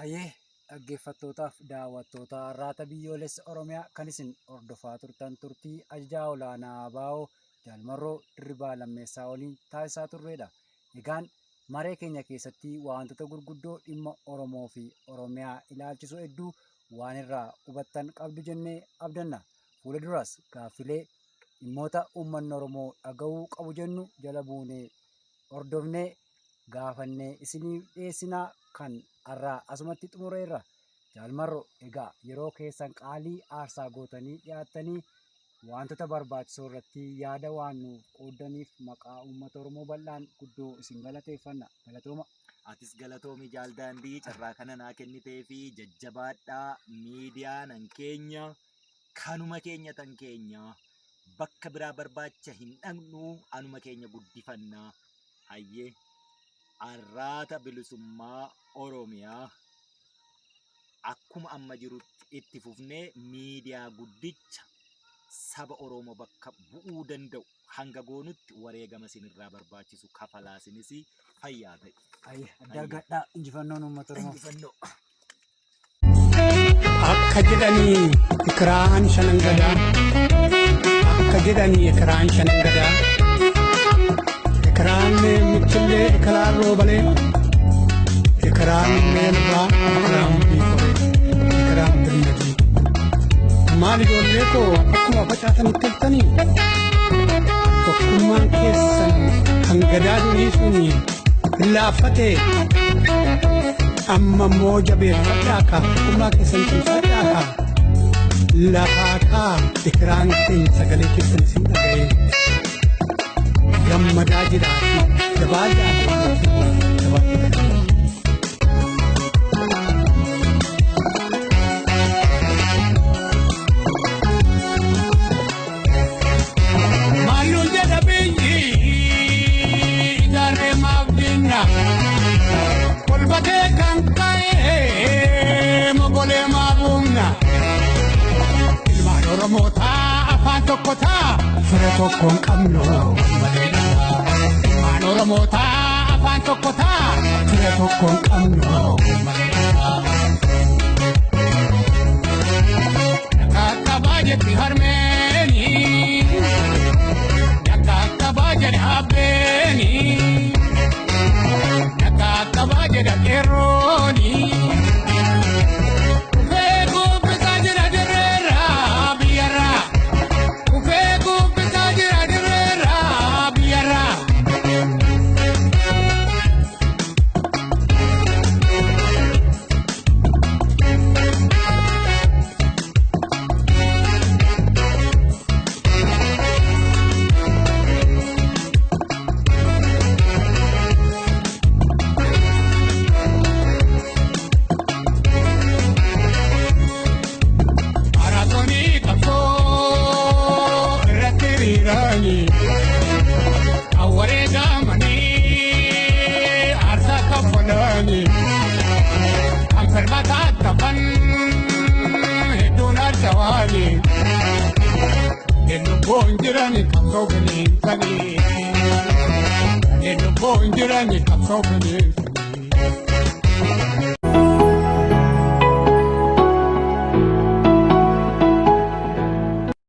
[SPEAKER 3] Ayyee dhaggeeffattootaaf daawwattoota Arraata Biyyoolessa Oromiyaa kan isin hordofaa turtan turtii ajajaa olaanaa ABO Jaal Marroo Dirribaa Lammeessaa waliin taasisaa turredha. Egaan maree keenya keessatti wantoota gurguddoo dhimma Oromoo fi Oromiyaa ilaalchisu hedduu waan irraa hubattan qabdu jennee abdanna. Fuula duras gaaffilee dhimmoota uummanni Oromoo dhaga'uu qabu jennu jala buunee hordofnee gaafannee isiniif dhiyeessinaa kan har'aa asumatti xumureerra. Jaal Marroo egaa yeroo keessan qaalii aarsaa gootanii dhiyaattanii wantoota barbaachisoo irratti yaada waan nuuf qooddaniif maqaa uummata Oromoo bal'aan guddoo isin galateeffanna. Galatooma.
[SPEAKER 2] Atis galatoomi Jaal Daandii carraa kana naa kennitee fi jajjabaadhaa miidiyaa nan keenya kanuma keenya tan keenya bakka biraa barbaacha hin dhaqnu anuma keenya guddifannaa. Hayyee Arraata Bilisummaa Oromiyaa akkuma amma jirutti itti fufnee miidiyaa guddicha saba Oromoo bakka bu'uu danda'u hanga goonutti wareegama isinirraa barbaachisu kafalaa isinis fayyaa ta'e.
[SPEAKER 3] Ayyee adda argadhaa injifannoon uummata Oromoo.
[SPEAKER 2] Injifannoo.
[SPEAKER 1] Akka jedhanii ikiraan shanan gadaa. Akka jedhanii ikiraan shanan gadaa. Ikiraan michillee ikiraan roobalee. Ikiraan meelbaa ikiraan biikoree ikiraan birmadii. Maal ijoollee koo akkuma facaatanitti haftanii tokkummaan keessan kan gadaa durii suni hin laaffatee amma immoo jabeeffadhaa kaa tokkummaa keessan cimsadhaa kaa lafaa kaa ikiraan keenya sagalee keessan isin dhaga'ee gammadaa jiraati jabaadhaa jabaadhaa. Maalluun jedha biyyi ijaarree maaf dinna kolbatee kan ka'e mogolee maaf humna ilmaan Oromootaa afaan tokko taa fira tokko hin qabnu malee ilmaan Oromootaa afaan tokko taa fira tokko hin qabnu malee Kakabaa jetti harmeeni. Kakabaa jedhe abbeeni. Kakabaa jedhe qeerrooni. Kufee gubbisaa jira dirreerra biyyarra. Kufee gubbisaa jira dirreerra biyyarra. Maraatoonii qabsoo irratti hiriiranii awwaree gaamanii aarsaa kaffalanii kan firmaa. Kataattafan hedduun adda waanii. Lubbuun jirani qabsoo bineensaanii. Lubbuun jirani qabsoo bineensaanii.